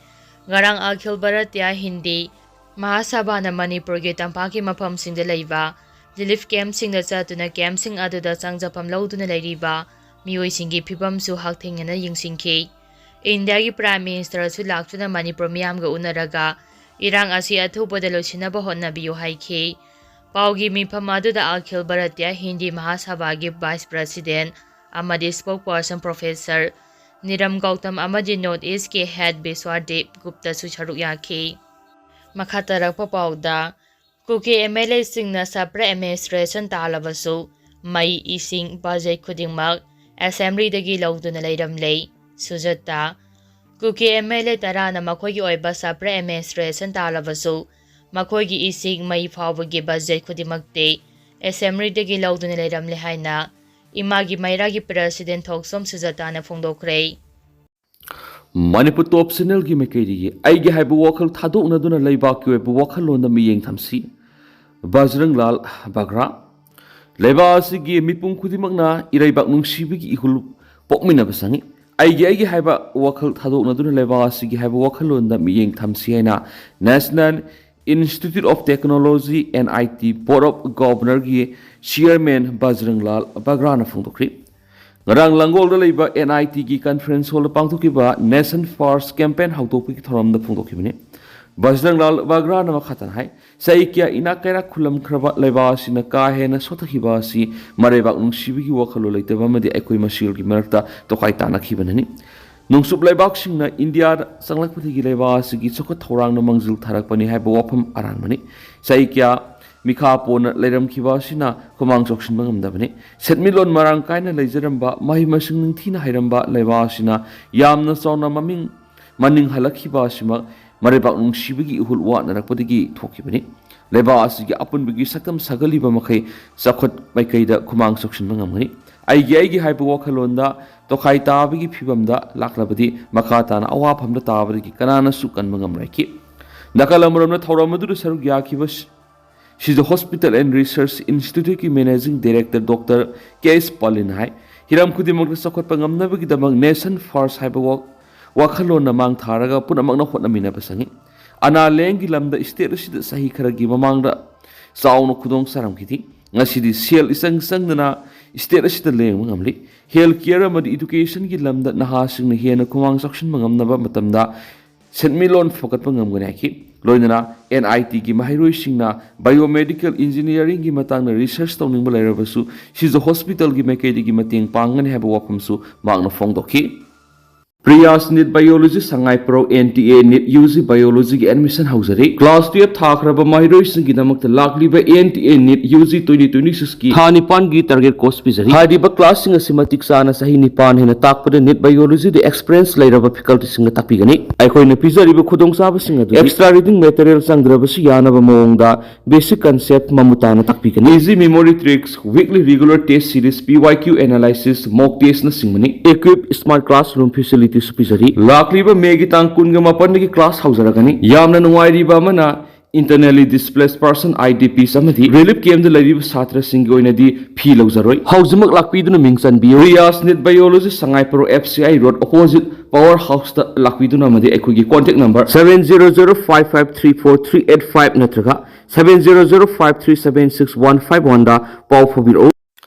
ꯉꯔꯥꯡ ꯑꯈꯤꯜ ꯚꯥꯔꯇꯤꯌꯥ ꯍꯤꯟꯗꯤ ꯃꯍꯥꯁꯚꯥꯅ ꯃꯅꯤꯄꯨꯔꯒꯤ ꯇꯝꯄꯥꯛꯀꯤ ꯃꯐꯝꯁꯤꯡꯗ ꯂꯩꯕ relief campꯁꯤꯡꯗ ꯆꯠꯇꯨꯅ campꯁꯤꯡ ꯑꯗꯨꯗ ꯆꯪꯖꯐꯝ ꯂꯧꯗꯨꯅ ꯂꯩꯔꯤꯕ ꯃꯤꯑꯣꯏꯁꯤꯡꯒꯤ ꯐꯤꯕꯝꯁꯨ ꯍꯛꯊꯦꯡꯅꯅ ꯌꯦꯡꯁꯤꯟꯈꯤ꯫ ꯏꯟꯗꯤꯌꯥꯒꯤ Prime Ministerꯁꯨ ꯂꯥꯛꯇꯨꯅ ꯃꯅꯤꯄꯨꯔ ꯃꯤꯌꯥꯝꯒ ꯎꯅꯔꯒ ꯏꯔꯥꯡ ꯑꯁꯤ ꯑꯊꯨꯕꯗ ꯂꯣꯏꯁꯤꯟꯅꯕ ꯍꯣꯠꯅꯕꯤꯌꯨ ꯍꯥꯏꯈꯤ꯫ ꯄꯥꯎꯒꯤ ꯃꯤꯐꯝ ꯑꯗꯨꯗ ꯑꯈꯤꯜ ꯚꯥꯔꯇꯤꯌꯥ ꯍꯤꯟꯗꯤ ꯃꯍꯥꯁꯚꯥꯒꯤ Vice President ꯑꯃꯗꯤ Spokesperson Professor ꯅꯤꯔꯝ ꯒꯧꯇꯝ ꯑꯃꯗꯤ North Eastꯀꯤ Head ꯕꯤꯁ꯭ꯋꯥꯗꯤꯞ ꯒꯨꯞꯇꯁꯨ ꯁꯔꯨꯛ ꯌꯥꯈꯤ꯫ ꯃꯈꯥ ꯇꯥꯔꯛꯄ ꯄꯥꯎꯗ, ꯀꯨꯀꯤ ꯑꯦꯝ ꯑꯦꯜ ꯑꯦꯁꯤꯡꯅ separate administration ꯇꯥꯜꯂꯕꯁꯨ ꯃꯩ, ꯏꯁꯤꯡ, budget ꯈꯨꯗꯤꯡꯃꯛ Assemblyꯗꯒꯤ ꯂꯧꯗꯨꯅ ꯂꯩꯔꯝꯂꯦ꯫ ꯁꯨꯖꯇꯥ꯫ ꯀꯨꯀꯤ ꯑꯦꯝ ꯑꯦꯜ ꯑꯦ ꯇꯔꯥꯅ ꯃꯈꯣꯏꯒꯤ ꯑꯣꯏꯕ separate administration ꯇꯥꯜꯂꯕꯁꯨ, ꯃꯈꯣꯏꯒꯤ ꯏꯁꯤꯡ ꯃꯩ ꯐꯥꯎꯕꯒꯤ ꯕꯖꯦꯠ ꯈꯨꯗꯤꯡꯃꯛꯇꯤ ꯑꯦꯁꯦꯝꯕ꯭ꯂꯤꯗꯒꯤ ꯂꯧꯗꯨꯅ ꯂꯩꯔꯝꯂꯦ ꯍꯥꯏꯅ ꯏꯃꯥꯒꯤ ꯃꯩꯔꯥꯒꯤ ꯄ꯭ꯔꯦꯁꯤꯗꯦꯟ ꯊꯣꯛꯆꯣꯝ ꯁꯨꯖꯥꯇꯥꯅ ꯐꯣꯡꯗꯣꯛꯈ꯭ꯔꯦ꯫ ꯃꯅꯤꯄꯨꯔ ꯇꯣꯞ ꯆꯦꯅꯦꯜꯒꯤ ꯃꯥꯏꯀꯩꯗꯒꯤ ꯑꯩꯒꯤ ꯍꯥꯏꯕ ꯋꯥꯈꯜ ꯊꯥꯗꯣꯛꯅꯗꯨꯅ ꯂꯩꯕꯥꯛꯀꯤ ꯑꯣꯏꯕ ꯋꯥꯈꯜꯂꯣꯟꯗ ꯃꯤꯠꯌꯦꯡ ꯊꯝꯁꯤ꯫ ꯕꯖꯔꯪ ꯂꯥꯜ ꯕꯒ꯭ꯔꯥ꯫ ꯂꯩꯕꯥꯛ ꯑꯁꯤꯒꯤ ꯃꯤꯄꯨꯝ ꯈꯨꯗꯤꯡꯃꯛꯅ ꯏꯔꯩꯕꯥꯛ ꯅꯨꯡꯁꯤꯕꯒꯤ ꯏꯍꯨꯜ ꯄꯣꯛꯃꯤꯟꯅꯕ ꯆꯪꯏ꯫ ꯑꯩꯒꯤ ꯑꯩꯒꯤ ꯍꯥꯏꯕ ꯋꯥꯈꯜ ꯊꯥꯗꯣꯛꯅꯗꯨꯅ ꯂꯩꯕꯥꯛ ꯑꯁꯤꯒꯤ ꯍꯥꯏꯕ ꯋꯥꯈꯜꯂꯣꯟꯗ ꯃꯤꯠꯌꯦꯡ ꯊꯝꯁꯤ ꯍꯥꯏꯅ National Institute of Technology, N I T, Board of Governor ꯒꯤ ꯆꯤꯌꯔꯃꯦꯟ ꯕꯖꯔꯪ ꯂꯥꯜ ꯕꯒ꯭ꯔꯥꯅ ꯐꯣꯡꯗꯣꯛꯈ꯭ꯔꯤ꯫ ꯉꯔꯥꯡ ꯂꯥꯡꯒꯣꯜꯗ ꯂꯩꯕ N I T ꯒꯤ conference hall ꯗ ꯄꯥꯡꯊꯣꯛꯈꯤꯕ Nation First campaign ꯍꯧꯗꯣꯛꯄꯒꯤ ꯊꯧꯔꯝꯗ ꯐꯣꯡꯗꯣꯛꯈꯤꯕꯅꯤ꯫ ꯕꯖꯔꯪ ꯂꯥꯜ ꯕꯒ꯭ꯔꯥꯅ ꯃꯈꯥ ꯇꯥꯅ ꯍꯥꯏ, ꯆꯍꯤ ꯀꯌꯥ ꯏꯅꯥꯛ ꯀꯩꯔꯥꯛ ꯈꯨꯜꯂꯝꯈ꯭ꯔꯕ ꯂꯩꯕꯥꯛ ꯑꯁꯤꯅ ꯀꯥ ꯍꯦꯟꯅ ꯁꯣꯠꯊꯈꯤꯕ ꯑꯁꯤ ꯃꯔꯩꯕꯥꯛ ꯅꯨꯡꯁꯤꯕꯒꯤ ꯋꯥꯈꯜꯂꯣꯟ ꯂꯩꯇꯕ ꯑꯃꯗꯤ ꯑꯩꯈꯣꯏ ꯃꯁꯦꯜꯒꯤ ꯃꯔꯛꯇ ꯇꯣꯈꯥꯏ ꯇꯥꯅꯈꯤꯕꯅꯅꯤ꯫ ꯅꯣꯡꯆꯨꯞ ꯂꯩꯕꯥꯛꯁꯤꯡꯅ ꯏꯟꯗꯤꯌꯥꯗ ꯆꯪꯂꯛꯄꯗꯒꯤ ꯂꯩꯕꯥꯛ ꯑꯁꯤꯒꯤ ꯆꯥꯎꯈꯠ ꯊꯧꯔꯥꯡꯗ ꯃꯥꯡꯖꯤꯜ ꯊꯥꯔꯛꯄꯅꯤ ꯍꯥꯏꯕ ꯋꯥꯐꯝ ꯑꯔꯥꯟꯕꯅꯤ꯫ ꯆꯍꯤ ꯀꯌꯥ ꯃꯤꯈꯥ ꯄꯣꯟꯅ ꯂꯩꯔꯝꯈꯤꯕ ꯑꯁꯤꯅ ꯈꯨꯃꯥꯡ ꯆꯥꯎꯁꯤꯟꯕ ꯉꯝꯗꯕꯅꯤ꯫ ꯁꯦꯟꯃꯤꯠꯂꯣꯟ ꯃꯔꯥꯡ ꯀꯥꯏꯅ ꯂꯩꯖꯔꯝꯕ, ꯃꯍꯩ ꯃꯁꯤꯡ ꯅꯤꯡꯊꯤꯅ ꯍꯩꯔꯝꯕ ꯂꯩꯕꯥꯛ ꯑꯁꯤꯅ ꯌꯥꯝꯅ ꯆꯥꯎꯅ ꯃꯃꯤꯡ ꯃꯅꯤꯡ ꯍꯜꯂꯛꯈꯤꯕ ꯑꯁꯤꯃꯛ ꯃꯔꯩꯕꯥꯛ ꯅꯨꯡꯁꯤꯕꯒꯤ ꯏꯍꯨꯜ ꯋꯥꯠꯅꯔꯛꯄꯗꯒꯤ ꯊꯣꯛꯈꯤꯕꯅꯤ꯫ ꯂꯩꯕꯥꯛ ꯑꯁꯤꯒꯤ ꯑꯄꯨꯟꯕꯒꯤ ꯁꯛꯇꯝ ꯁꯥꯒꯠꯂꯤꯕ ꯃꯈꯩ ꯆꯥꯎꯈꯠ ꯃꯥꯏꯀꯩꯗ ꯈꯨꯃꯥꯡ ꯆꯥꯎꯁꯤꯟꯕ ꯉꯝꯒꯅꯤ꯫ ꯑꯩꯒꯤ ꯑꯩꯒꯤ ꯍꯥꯏꯕ ꯋꯥꯈꯜꯂꯣꯟꯗ ꯇꯣꯈꯥꯏ ꯇꯥꯕꯒꯤ ꯐꯤꯕꯝꯗ ꯂꯥꯛꯂꯕꯗꯤ ꯃꯈꯥ ꯇꯥꯅ ꯑꯋꯥꯐꯝꯗ ꯇꯥꯕꯗꯒꯤ ꯀꯅꯥꯅꯁꯨ ꯀꯟꯕ ꯉꯝꯂꯣꯏꯈꯤ꯫ ꯅꯥꯀꯜ ꯑꯃꯔꯣꯝꯗ ꯊꯧꯔꯝ ꯑꯗꯨꯗ ꯁꯔꯨꯛ ꯌꯥꯈꯤꯕ ꯁꯤꯖ Hospital and Research Institute ꯀꯤ Managing Director Doctor K S ꯄꯥꯂꯤꯟ ꯍꯥꯏ, ꯍꯤꯔꯝ ꯈꯨꯗꯤꯡꯃꯛꯇ ꯆꯥꯎꯈꯠꯄ ꯉꯝꯅꯕꯒꯤꯗꯃꯛ Nation First ꯍꯥꯏꯕ ꯋꯥ-, ꯋꯥꯈꯜꯂꯣꯟꯅ ꯃꯥꯡ ꯊꯥꯔꯒ ꯄꯨꯝꯅꯃꯛꯅ ꯍꯣꯠꯅꯃꯤꯟꯅꯕ ꯆꯪꯏ꯫ ꯑꯅꯥ ꯂꯥꯌꯦꯡꯒꯤ ꯂꯝꯗ state ꯑꯁꯤꯗ ꯆꯍꯤ ꯈꯔꯒꯤ ꯃꯃꯥꯡꯗ ꯆꯥꯎꯅ ꯈꯨꯗꯣꯡ ꯆꯥꯔꯝꯈꯤꯗꯦ꯫ ꯉꯁꯤꯗꯤ ꯁꯦꯜ ꯏꯆꯪ ꯆꯪꯗꯅ state ꯑꯁꯤꯗ ꯂꯥꯌꯦꯡꯕ ꯉꯝꯂꯤ꯫ Health care ꯑꯃꯗꯤ education ꯒꯤ ꯂꯝꯗ ꯅꯍꯥꯁꯤꯡꯅ ꯍꯦꯟꯅ ꯈꯨꯃꯥꯡ ꯆꯥꯎꯁꯤꯟꯕ ꯉꯝꯅꯕ ꯃꯇꯝꯗ ꯁꯦꯟꯃꯤꯠꯂꯣꯟ ꯐꯒꯠꯄ ꯉꯝꯒꯅꯤ ꯍꯥꯏꯈꯤ꯫ ꯂꯣꯏꯅꯅ N I T ꯒꯤ ꯃꯍꯩꯔꯣꯏꯁꯤꯡꯅ biomedical engineering ꯒꯤ ꯃꯇꯥꯡꯗ research ꯇꯧꯅꯤꯡꯕ ꯂꯩꯔꯕꯁꯨ ꯁꯤꯖ Hospital ꯒꯤ ꯃꯥꯏꯀꯩꯗꯒꯤ ꯃꯇꯦꯡ ꯄꯥꯡꯒꯅꯤ ꯍꯥꯏꯕ ꯋꯥꯐꯝꯁꯨ ꯃꯍꯥꯛꯅ ꯐꯣꯡꯗꯣꯛꯈꯤ꯫ Priyas NEET Biology ꯁꯉꯥꯏꯄ꯭ꯔꯧ N T A NEET U G Biology ꯒꯤ admission ꯍꯧꯖꯔꯤ꯫ Class twelve ꯊꯥꯈ꯭ꯔꯕ ꯃꯍꯩꯔꯣꯏꯁꯤꯡꯒꯤꯗꯃꯛꯇ ꯂꯥꯛꯂꯤꯕ N T A NEET U G twenty twenty-six ꯀꯤ ꯊꯥ ꯅꯤꯄꯥꯟꯒꯤ target course ꯄꯤꯖꯔꯤ꯫ ꯍꯥꯏꯔꯤꯕ class ꯁꯤꯡ ꯑꯁꯤ ꯃꯇꯤꯛ ꯆꯥꯅ ꯆꯍꯤ ꯅꯤꯄꯥꯟ ꯍꯦꯟꯅ ꯇꯥꯛꯄꯗ NEET Biology ꯗ experience ꯂꯩꯔꯕ faculty ꯁꯤꯡꯅ ꯇꯥꯛꯄꯤꯒꯅꯤ꯫ ꯑꯩꯈꯣꯏꯅ ꯄꯤꯖꯔꯤꯕ ꯈꯨꯗꯣꯡꯆꯥꯕꯁꯤꯡ ꯑꯗꯨꯗꯤ extra reading material ꯆꯪꯗ꯭ꯔꯕꯁꯨ ꯌꯥꯅꯕ ꯃꯑꯣꯡꯗ basic concept ꯃꯃꯨꯠ ꯇꯥꯅ ꯇꯥꯛꯄꯤꯒꯅꯤ꯫ Easy memory tricks, weekly regular test series, P Y Q analysis, mock test ꯅꯆꯤꯡꯕꯅꯤ꯫ Equip smart classroom facilities ꯁꯨ ꯄꯤꯖꯔꯤ꯫ ꯂꯥꯛꯂꯤꯕ May ꯒꯤ ꯇꯥꯡ ꯀꯨꯟꯒ ꯃꯥꯄꯟꯗꯒꯤ class ꯍꯧꯖꯔꯒꯅꯤ꯫ ꯌꯥꯝꯅ ꯅꯨꯡꯉꯥꯏꯔꯤꯕ ꯑꯃꯅ, internally displaced person, I D Ps ꯑꯃꯗꯤ relief camp ꯗ ꯂꯩꯔꯤꯕ ꯁꯥꯇ꯭ꯔꯁꯤꯡꯒꯤ ꯑꯣꯏꯅꯗꯤ fee ꯂꯧꯖꯔꯣꯏ꯫ ꯍꯧꯖꯤꯛꯃꯛ ꯂꯥꯛꯄꯤꯗꯨꯅ ꯃꯤꯡ ꯆꯟꯕꯤꯌꯨ꯫ Priyas NEET Biology, ꯁꯉꯥꯏꯄ꯭ꯔꯧ F C I road, opposite power house ꯇ ꯂꯥꯛꯄꯤꯗꯨꯅ, ꯑꯃꯗꯤ ꯑꯩꯈꯣꯏꯒꯤ contact number seven zero zero five five three four three eight five ꯅꯠꯇ꯭ꯔꯒ seven zero zero five three seven six one five one ꯗ ꯄꯥꯎ ꯐꯥꯎꯕꯤꯔꯛꯎ꯫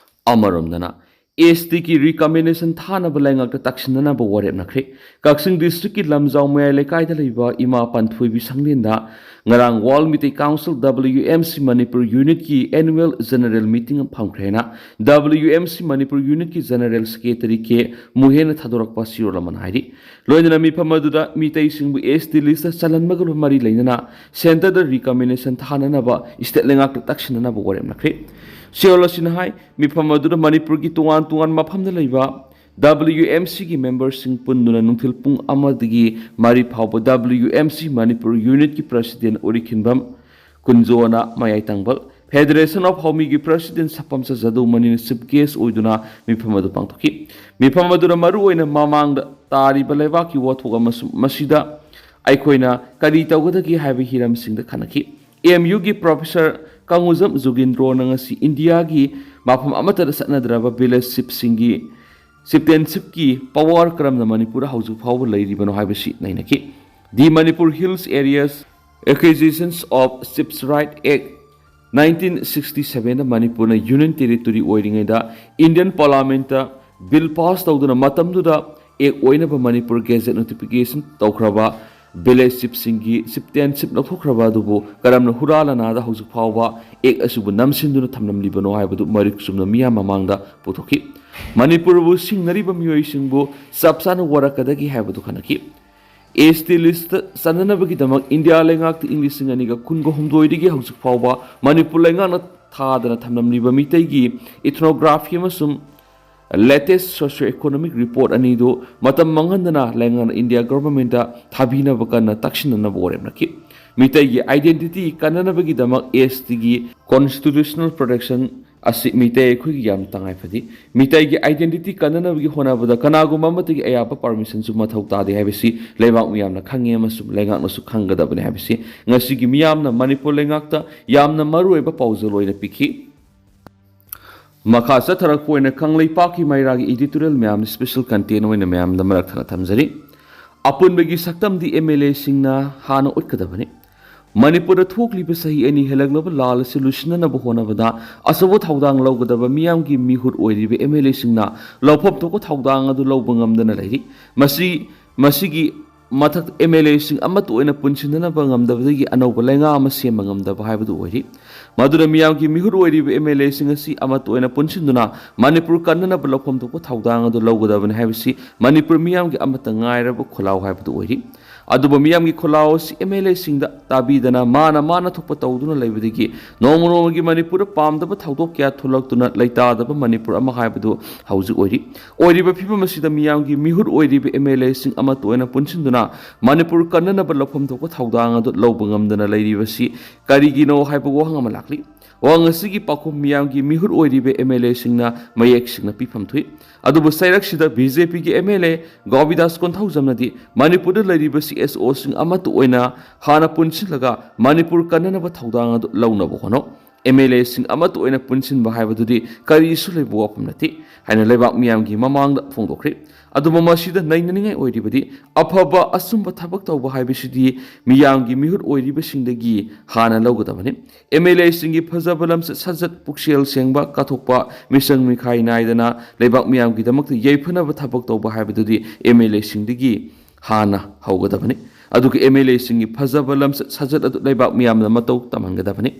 ꯑꯃꯔꯣꯝꯗꯅ, S T ꯒꯤ recommendation ꯊꯥꯅꯕ ꯂꯩꯉꯥꯛꯇ ꯇꯛꯁꯤꯟꯅꯅꯕ ꯋꯥꯔꯦꯞꯅꯈ꯭ꯔꯦ꯫ ꯀꯛꯆꯤꯡ district ꯀꯤ ꯂꯝꯖꯥꯎ ꯃꯌꯥꯏ ꯂꯩꯀꯥꯏꯗ ꯂꯩꯕ ꯏꯃꯥ ꯄꯥꯟꯊꯣꯏꯕꯤ ꯁꯪꯂꯦꯟꯗ ꯉꯔꯥꯡ World Meitei Council W M C Manipur unit ꯀꯤ annual general meeting ꯑꯃ ꯐꯝꯈ꯭ꯔꯦ ꯍꯥꯏꯅ W M C Manipur unit ꯀꯤ general secretary K ꯃꯨꯍꯦꯟꯅ ꯊꯥꯗꯣꯔꯛꯄ ꯆꯦꯔꯣꯜ ꯑꯃꯅ ꯍꯥꯏꯔꯤ꯫ ꯂꯣꯏꯅꯅ ꯃꯤꯐꯝ ꯑꯗꯨꯗ ꯃꯤꯇꯩꯁꯤꯡꯕꯨ S T list ꯇ ꯆꯜꯍꯟꯕꯒ ꯃꯔꯤ ꯂꯩꯅꯅ centre ꯗ recommendation ꯊꯥꯅꯅꯕ state ꯂꯩꯉꯥꯛꯇ ꯇꯛꯁꯤꯟꯅꯅꯕ ꯋꯥꯔꯦꯞꯅꯈ꯭ꯔꯦ꯫ ꯆꯦꯔꯣꯜ ꯑꯁꯤꯅ ꯍꯥꯏ, ꯃꯤꯐꯝ ꯑꯗꯨꯗ ꯃꯅꯤꯄꯨꯔꯒꯤ ꯇꯣꯉꯥꯟ ꯇꯣꯉꯥꯟꯕ ꯃꯐꯝꯗ ꯂꯩꯕ W M C ꯒꯤ member ꯁꯤꯡ ꯄꯨꯟꯗꯨꯅ ꯅꯨꯡꯊꯤꯜ ꯄꯨꯡ ꯑꯃꯗꯒꯤ ꯃꯔꯤ ꯐꯥꯎꯕ W M C Manipur unit ꯀꯤ president ꯎꯔꯤꯈꯤꯟꯕꯝ ꯀꯨꯟꯖꯣꯅ ꯃꯌꯥꯏ ꯇꯥꯡꯕꯜ, Federation of ꯍꯥꯎꯃꯤꯒꯤ president ꯁꯄꯝꯆ ꯖꯥꯗꯧꯃꯅꯤꯅ chief guest ꯑꯣꯏꯗꯨꯅ ꯃꯤꯐꯝ ꯑꯗꯨ ꯄꯥꯡꯊꯣꯛꯈꯤ꯫ ꯃꯤꯐꯝ ꯑꯗꯨꯗ ꯃꯔꯨꯑꯣꯏꯅ ꯃꯃꯥꯡꯗ ꯇꯥꯔꯤꯕ ꯂꯩꯕꯥꯛꯀꯤ ꯋꯥꯊꯣꯛ ꯑꯃꯁꯨꯡ ꯃꯁꯤꯗ ꯑꯩꯈꯣꯏꯅ ꯀꯔꯤ ꯇꯧꯒꯗꯒꯦ ꯍꯥꯏꯕ ꯍꯤꯔꯝꯁꯤꯡꯗ ꯈꯟꯅꯈꯤ꯫ M U ꯒꯤ professor ꯀꯪꯉꯨꯖꯝ ꯖꯨꯒꯤꯟꯗ꯭ꯔꯣꯅ ꯉꯁꯤ ꯏꯟꯗꯤꯌꯥꯒꯤ ꯃꯐꯝ ꯑꯃꯠꯇꯗ ꯆꯠꯅꯗ꯭ꯔꯕ village chief ꯁꯤꯡꯒꯤ chieftainship ꯀꯤ power ꯀꯔꯝꯅ ꯃꯅꯤꯄꯨꯔꯗ ꯍꯧꯖꯤꯛ ꯐꯥꯎꯕ ꯂꯩꯔꯤꯕꯅꯣ ꯍꯥꯏꯕꯁꯤ ꯅꯩꯅꯈꯤ꯫ The Manipur Hills Areas Acquisitions of Chiefs Right Act nineteen sixty seven ꯗ ꯃꯅꯤꯄꯨꯔꯅ union territory ꯑꯣꯏꯔꯤꯉꯩꯗ Indian Parliament ꯇ bill pass ꯇꯧꯗꯨꯅ ꯃꯇꯝꯗꯨꯗ act ꯑꯣꯏꯅꯕ ꯃꯅꯤꯄꯨꯔ gazette notification ꯇꯧꯈ꯭ꯔꯕ ꯚꯤꯂꯦꯖ ꯆꯤꯞꯁꯤꯡꯒꯤ ꯆꯤꯞꯇꯦꯟꯁꯤꯞ ꯂꯧꯊꯣꯛꯈ꯭ꯔꯕ ꯑꯗꯨꯕꯨ ꯀꯔꯝꯅ ꯍꯨꯔꯥꯟꯂꯅꯥꯗ ꯍꯧꯖꯤꯛ ꯐꯥꯎꯕ ꯑꯦꯛ ꯑꯁꯤꯕꯨ ꯅꯝꯁꯤꯟꯗꯨꯅ ꯊꯝꯂꯝꯂꯤꯕꯅꯣ ꯍꯥꯏꯕꯗꯨ ꯃꯔꯤꯛ ꯆꯨꯝꯅ ꯃꯤꯌꯥꯝ ꯃꯃꯥꯡꯗ ꯄꯨꯊꯣꯛꯈꯤ꯫ ꯃꯅꯤꯄꯨꯔꯕꯨ ꯁꯤꯡꯅꯔꯤꯕ ꯃꯤꯑꯣꯏꯁꯤꯡꯕꯨ ꯆꯞ ꯆꯥꯅ ꯋꯥꯔꯛꯀꯗꯒꯦ ꯍꯥꯏꯕꯗꯨ ꯈꯟꯅꯈꯤ꯫ ꯑꯦꯁ ꯇꯤ ꯂꯤꯁꯇ ꯆꯟꯅꯅꯕꯒꯤꯗꯃꯛ ꯏꯟꯗꯤꯌꯥ ꯂꯩꯉꯥꯛꯇ ꯏꯪ ꯂꯤꯁꯤꯡ ꯑꯅꯤꯒ ꯀꯨꯟꯒ ꯍꯨꯝꯗꯣꯏꯗꯒꯤ ꯍꯧꯖꯤꯛ ꯐꯥꯎꯕ ꯃꯅꯤꯄꯨꯔ ꯂꯩꯉꯥꯛꯅ ꯊꯥꯗꯅ ꯊꯝꯂꯝꯂꯤꯕ ꯃꯤꯇꯩꯒꯤ ꯏꯊꯅꯣꯒ꯭ꯔꯥꯐꯤ ꯑꯃꯁꯨꯡ ꯂꯦꯇꯦꯁ ꯁꯣꯁꯤꯌꯣ ꯏꯀꯣꯅꯣꯃꯤꯛ ꯔꯤꯄꯣꯔꯠ ꯑꯅꯤꯗꯨ ꯃꯇꯝ ꯃꯥꯡꯍꯟꯗꯅ ꯂꯩꯉꯥꯛꯅ ꯏꯟꯗꯤꯌꯥ ꯒꯚꯔꯟꯃꯦꯟꯠꯇ ꯊꯥꯕꯤꯅꯕ ꯀꯟꯅ ꯇꯛꯁꯤꯟꯅꯅꯕ ꯋꯥꯔꯦꯞꯅꯈꯤ꯫ ꯃꯤꯇꯩꯒꯤ ꯑꯥꯏꯗꯦꯟꯇꯤꯇꯤ ꯀꯟꯅꯅꯕꯒꯤꯗꯃꯛ ꯑꯦꯁ ꯇꯤꯒꯤ ꯀꯣꯟꯁꯇꯤꯇ꯭ꯌꯨꯁꯅꯦꯜ ꯄ꯭ꯔꯣꯇꯦꯛꯁꯟ ꯑꯁꯤ ꯃꯤꯇꯩ ꯑꯩꯈꯣꯏꯒꯤ ꯌꯥꯝꯅ ꯇꯉꯥꯏ ꯐꯗꯦ꯫ ꯃꯤꯇꯩꯒꯤ ꯑꯥꯏꯗꯦꯟꯇꯤꯇꯤ ꯀꯟꯅꯅꯕꯒꯤ ꯍꯣꯠꯅꯕꯗ ꯀꯅꯥꯒꯨꯝꯕ ꯑꯃꯠꯇꯒꯤ ꯑꯌꯥꯕ ꯄꯔꯃꯤꯁꯟꯁꯨ ꯃꯊꯧ ꯇꯥꯗꯦ ꯍꯥꯏꯕꯁꯤ ꯂꯩꯕꯥꯛ ꯃꯤꯌꯥꯝꯅ ꯈꯪꯉꯤ ꯑꯃꯁꯨꯡ ꯂꯩꯉꯥꯛꯅꯁꯨ ꯈꯪꯒꯗꯕꯅꯤ ꯍꯥꯏꯕꯁꯤ ꯉꯁꯤꯒꯤ ꯃꯤꯌꯥꯝꯅ ꯃꯅꯤꯄꯨꯔ ꯂꯩꯉꯥꯛꯇ ꯌꯥꯝꯅ ꯃꯔꯨꯑꯣꯏꯕ ꯄꯥꯎꯖꯦꯜ ꯑꯣꯏꯅ ꯄꯤꯈꯤ꯫ ꯃꯈꯥ ꯆꯠꯊꯔꯛꯄ ꯑꯣꯏꯅ ꯀꯪꯂꯩꯄꯥꯛꯀꯤ ꯃꯩꯔꯥꯒꯤ ꯏꯗꯤꯇꯣꯔꯤꯌꯦꯜ ꯃꯌꯥꯝ ꯁ꯭ꯄꯦꯁꯦꯜ ꯀꯟꯇꯦꯟ ꯑꯣꯏꯅ ꯃꯌꯥꯝꯗ ꯃꯔꯛ ꯊꯠꯅ ꯊꯝꯖꯔꯤ꯫ ꯑꯄꯨꯟꯕꯒꯤ ꯁꯛꯇꯝꯗꯤ ꯑꯦꯝ ꯑꯦꯜ ꯑꯦꯁꯤꯡꯅ ꯍꯥꯟꯅ ꯎꯠꯀꯗꯕꯅꯤ꯫ ꯃꯅꯤꯄꯨꯔꯗ ꯊꯣꯛꯂꯤꯕ ꯆꯍꯤ ꯑꯅꯤ ꯍꯦꯜꯂꯛꯂꯕ ꯂꯥꯜ ꯑꯁꯤ ꯂꯣꯏꯁꯤꯟꯅꯅꯕ ꯍꯣꯠꯅꯕꯗ ꯑꯆꯧꯕ ꯊꯧꯗꯥꯡ ꯂꯧꯒꯗꯕ ꯃꯤꯌꯥꯝꯒꯤ ꯃꯤꯍꯨꯠ ꯑꯣꯏꯔꯤꯕ ꯑꯦꯝ ꯑꯦꯜ ꯑꯦꯁꯤꯡꯅ ꯂꯧꯐꯝ ꯊꯣꯛꯄ ꯊꯧꯗꯥꯡ ꯑꯗꯨ ꯂꯧꯕ ꯉꯝꯗꯅ ꯂꯩꯔꯤ꯫ ꯃꯁꯤ, ꯃꯁꯤꯒꯤ ꯃꯊꯛ ꯑꯦꯝ ꯑꯦꯜ ꯑꯦꯁꯤꯡ ꯑꯃꯠꯇ ꯑꯣꯏꯅ ꯄꯨꯟꯁꯤꯟꯅꯅꯕ ꯉꯝꯗꯕꯗꯒꯤ ꯑꯅꯧꯕ ꯂꯩꯉꯥꯛ ꯑꯃ ꯁꯦꯝꯕ ꯉꯝꯗꯕ ꯍꯥꯏꯕꯗꯨ ꯑꯣꯏꯔꯤ꯫ ꯃꯗꯨꯅ ꯃꯤꯌꯥꯝꯒꯤ ꯃꯤꯍꯨꯠ ꯑꯣꯏꯔꯤꯕ ꯑꯦꯝ ꯑꯦꯜ ꯑꯦꯁꯤꯡ ꯑꯁꯤ ꯑꯃꯠꯇ ꯑꯣꯏꯅ ꯄꯨꯟꯁꯤꯟꯗꯨꯅ ꯃꯅꯤꯄꯨꯔ ꯀꯟꯅꯅꯕ ꯂꯧꯐꯝ ꯊꯣꯛꯄ ꯊꯧꯗꯥꯡ ꯑꯗꯨ ꯂꯧꯒꯗꯕꯅꯤ ꯍꯥꯏꯕꯁꯤ ꯃꯅꯤꯄꯨꯔ ꯃꯤꯌꯥꯝꯒꯤ ꯑꯃꯠꯇ ꯉꯥꯏꯔꯕ ꯈꯣꯜꯂꯥꯎ ꯍꯥꯏꯕꯗꯨ ꯑꯣꯏꯔꯤ꯫ ꯑꯗꯨꯕꯨ ꯃꯤꯌꯥꯝꯒꯤ ꯈꯣꯜꯂꯥꯎ ꯑꯁꯤ ꯑꯦꯝ ꯑꯦꯜ ꯑꯦꯁꯤꯡꯗ ꯇꯥꯕꯤꯗꯅ ꯃꯥꯅ ꯃꯥꯅ ꯊꯣꯛꯄ ꯇꯧꯗꯨꯅ ꯂꯩꯕꯗꯒꯤ ꯅꯣꯡꯃ ꯅꯣꯡꯃꯒꯤ ꯃꯅꯤꯄꯨꯔꯗ ꯄꯥꯝꯗꯕ ꯊꯧꯗꯣꯛ ꯀꯌꯥ ꯊꯣꯛꯂꯛꯇꯨꯅ ꯂꯩꯇꯥꯗꯕ ꯃꯅꯤꯄꯨꯔ ꯑꯃ ꯍꯥꯏꯕꯗꯨ ꯍꯧꯖꯤꯛ ꯑꯣꯏꯔꯤ꯫ ꯑꯣꯏꯔꯤꯕ ꯐꯤꯕꯝ ꯑꯁꯤꯗ ꯃꯤꯌꯥꯝꯒꯤ ꯃꯤꯍꯨꯠ ꯑꯣꯏꯔꯤꯕ ꯑꯦꯝ ꯑꯦꯜ ꯑꯦꯁꯤꯡ ꯑꯃꯠꯇ ꯑꯣꯏꯅ ꯄꯨꯟꯁꯤꯟꯗꯨꯅ ꯃꯅꯤꯄꯨꯔ ꯀꯟꯅꯅꯕ ꯂꯧꯐꯝ ꯊꯣꯛꯄ ꯊꯧꯗꯥꯡ ꯑꯗꯨ ꯂꯧꯕ ꯉꯝꯗꯅ ꯂꯩꯔꯤꯕꯁꯤ ꯀꯔꯤꯒꯤꯅꯣ ꯍꯥꯏꯕ ꯋꯥꯍꯪ ꯑꯃ ꯂꯥꯛꯂꯤ꯫ ꯋꯥꯍꯪ ꯑꯁꯤꯒꯤ ꯄꯥꯎꯈꯨꯝ ꯃꯤꯌꯥꯝꯒꯤ ꯃꯤꯍꯨꯠ ꯑꯣꯏꯔꯤꯕ ꯑꯦꯝ ꯑꯦꯜ ꯑꯦꯁꯤꯡꯅ ꯃꯌꯦꯛ ꯁꯦꯡꯅ ꯄꯤꯐꯝ ꯊꯣꯛꯏ꯫ ꯑꯗꯨꯕꯨ ꯆꯩꯔꯛꯁꯤꯗ ꯕꯤ ꯖꯦ ꯄꯤꯒꯤ ꯑꯦꯝ ꯑꯦꯜ ꯑꯦ ꯒꯣꯕꯤꯗꯥꯁ ꯀꯣꯟꯊꯧꯖꯝꯅꯗꯤ ꯃꯅꯤꯄꯨꯔꯗ ꯂꯩꯔꯤꯕ ꯁꯤ ꯑꯦꯁ ꯑꯣꯁꯤꯡ ꯑꯃꯠꯇ ꯑꯣꯏꯅ ꯍꯥꯟꯅ ꯄꯨꯟꯁꯤꯜꯂꯒ ꯃꯅꯤꯄꯨꯔ ꯀꯟꯅꯅꯕ ꯊꯧꯗꯥꯡ ꯑꯗꯨ ꯂꯧꯅꯕ ꯍꯣꯠꯅꯧ꯫ ꯑꯦꯝ ꯑꯦꯜ ꯑꯦꯁꯤꯡ ꯑꯃꯠꯇ ꯑꯣꯏꯅ ꯄꯨꯟꯁꯤꯟꯕ ꯍꯥꯏꯕꯗꯨꯗꯤ ꯀꯔꯤꯁꯨ ꯂꯩꯕ ꯋꯥꯐꯝ ꯅꯠꯇꯦ ꯍꯥꯏꯅ ꯂꯩꯕꯥꯛ ꯃꯤꯌꯥꯝꯒꯤ ꯃꯃꯥꯡꯗ ꯐꯣꯡꯗꯣꯛꯈ꯭ꯔꯦ꯫ ꯑꯗꯨꯕꯨ ꯃꯁꯤꯗ ꯅꯩꯅꯅꯤꯡꯉꯥꯏ ꯑꯣꯏꯔꯤꯕꯗꯤ ꯑꯐꯕ ꯑꯆꯨꯝꯕ ꯊꯕꯛ ꯇꯧꯕ ꯍꯥꯏꯕꯁꯤꯗꯤ ꯃꯤꯌꯥꯝꯒꯤ ꯃꯤꯍꯨꯠ ꯑꯣꯏꯔꯤꯕꯁꯤꯡꯗꯒꯤ ꯍꯥꯟꯅ ꯂꯧꯒꯗꯕꯅꯤ꯫ ꯑꯦꯝ ꯑꯦꯜ ꯑꯦꯁꯤꯡꯒꯤ ꯐꯖꯕ ꯂꯝꯆꯠ ꯁꯥꯖꯠ, ꯄꯨꯛꯆꯦꯜ ꯁꯦꯡꯕ, ꯀꯠꯊꯣꯛꯄ, ꯃꯤꯆꯪ ꯃꯤꯈꯥꯏ ꯅꯥꯏꯗꯅ ꯂꯩꯕꯥꯛ ꯃꯤꯌꯥꯝꯒꯤꯗꯃꯛꯇ ꯌꯥꯏꯐꯅꯕ ꯊꯕꯛ ꯇꯧꯕ ꯍꯥꯏꯕꯗꯨꯗꯤ ꯑꯦꯝ ꯑꯦꯜ ꯑꯦꯁꯤꯡꯗꯒꯤ ꯍꯥꯟꯅ ꯍꯧꯒꯗꯕꯅꯤ꯫ ꯑꯗꯨꯒ ꯑꯦꯝ ꯑꯦꯜ ꯑꯦꯁꯤꯡꯒꯤ ꯐꯖꯕ ꯂꯝꯆꯠ ꯁꯥꯖꯠ ꯑꯗꯨ ꯂꯩꯕꯥꯛ ꯃꯤꯌꯥꯝꯅ ꯃꯇꯧ ꯇꯝꯍꯟꯒꯗꯕꯅꯤ꯫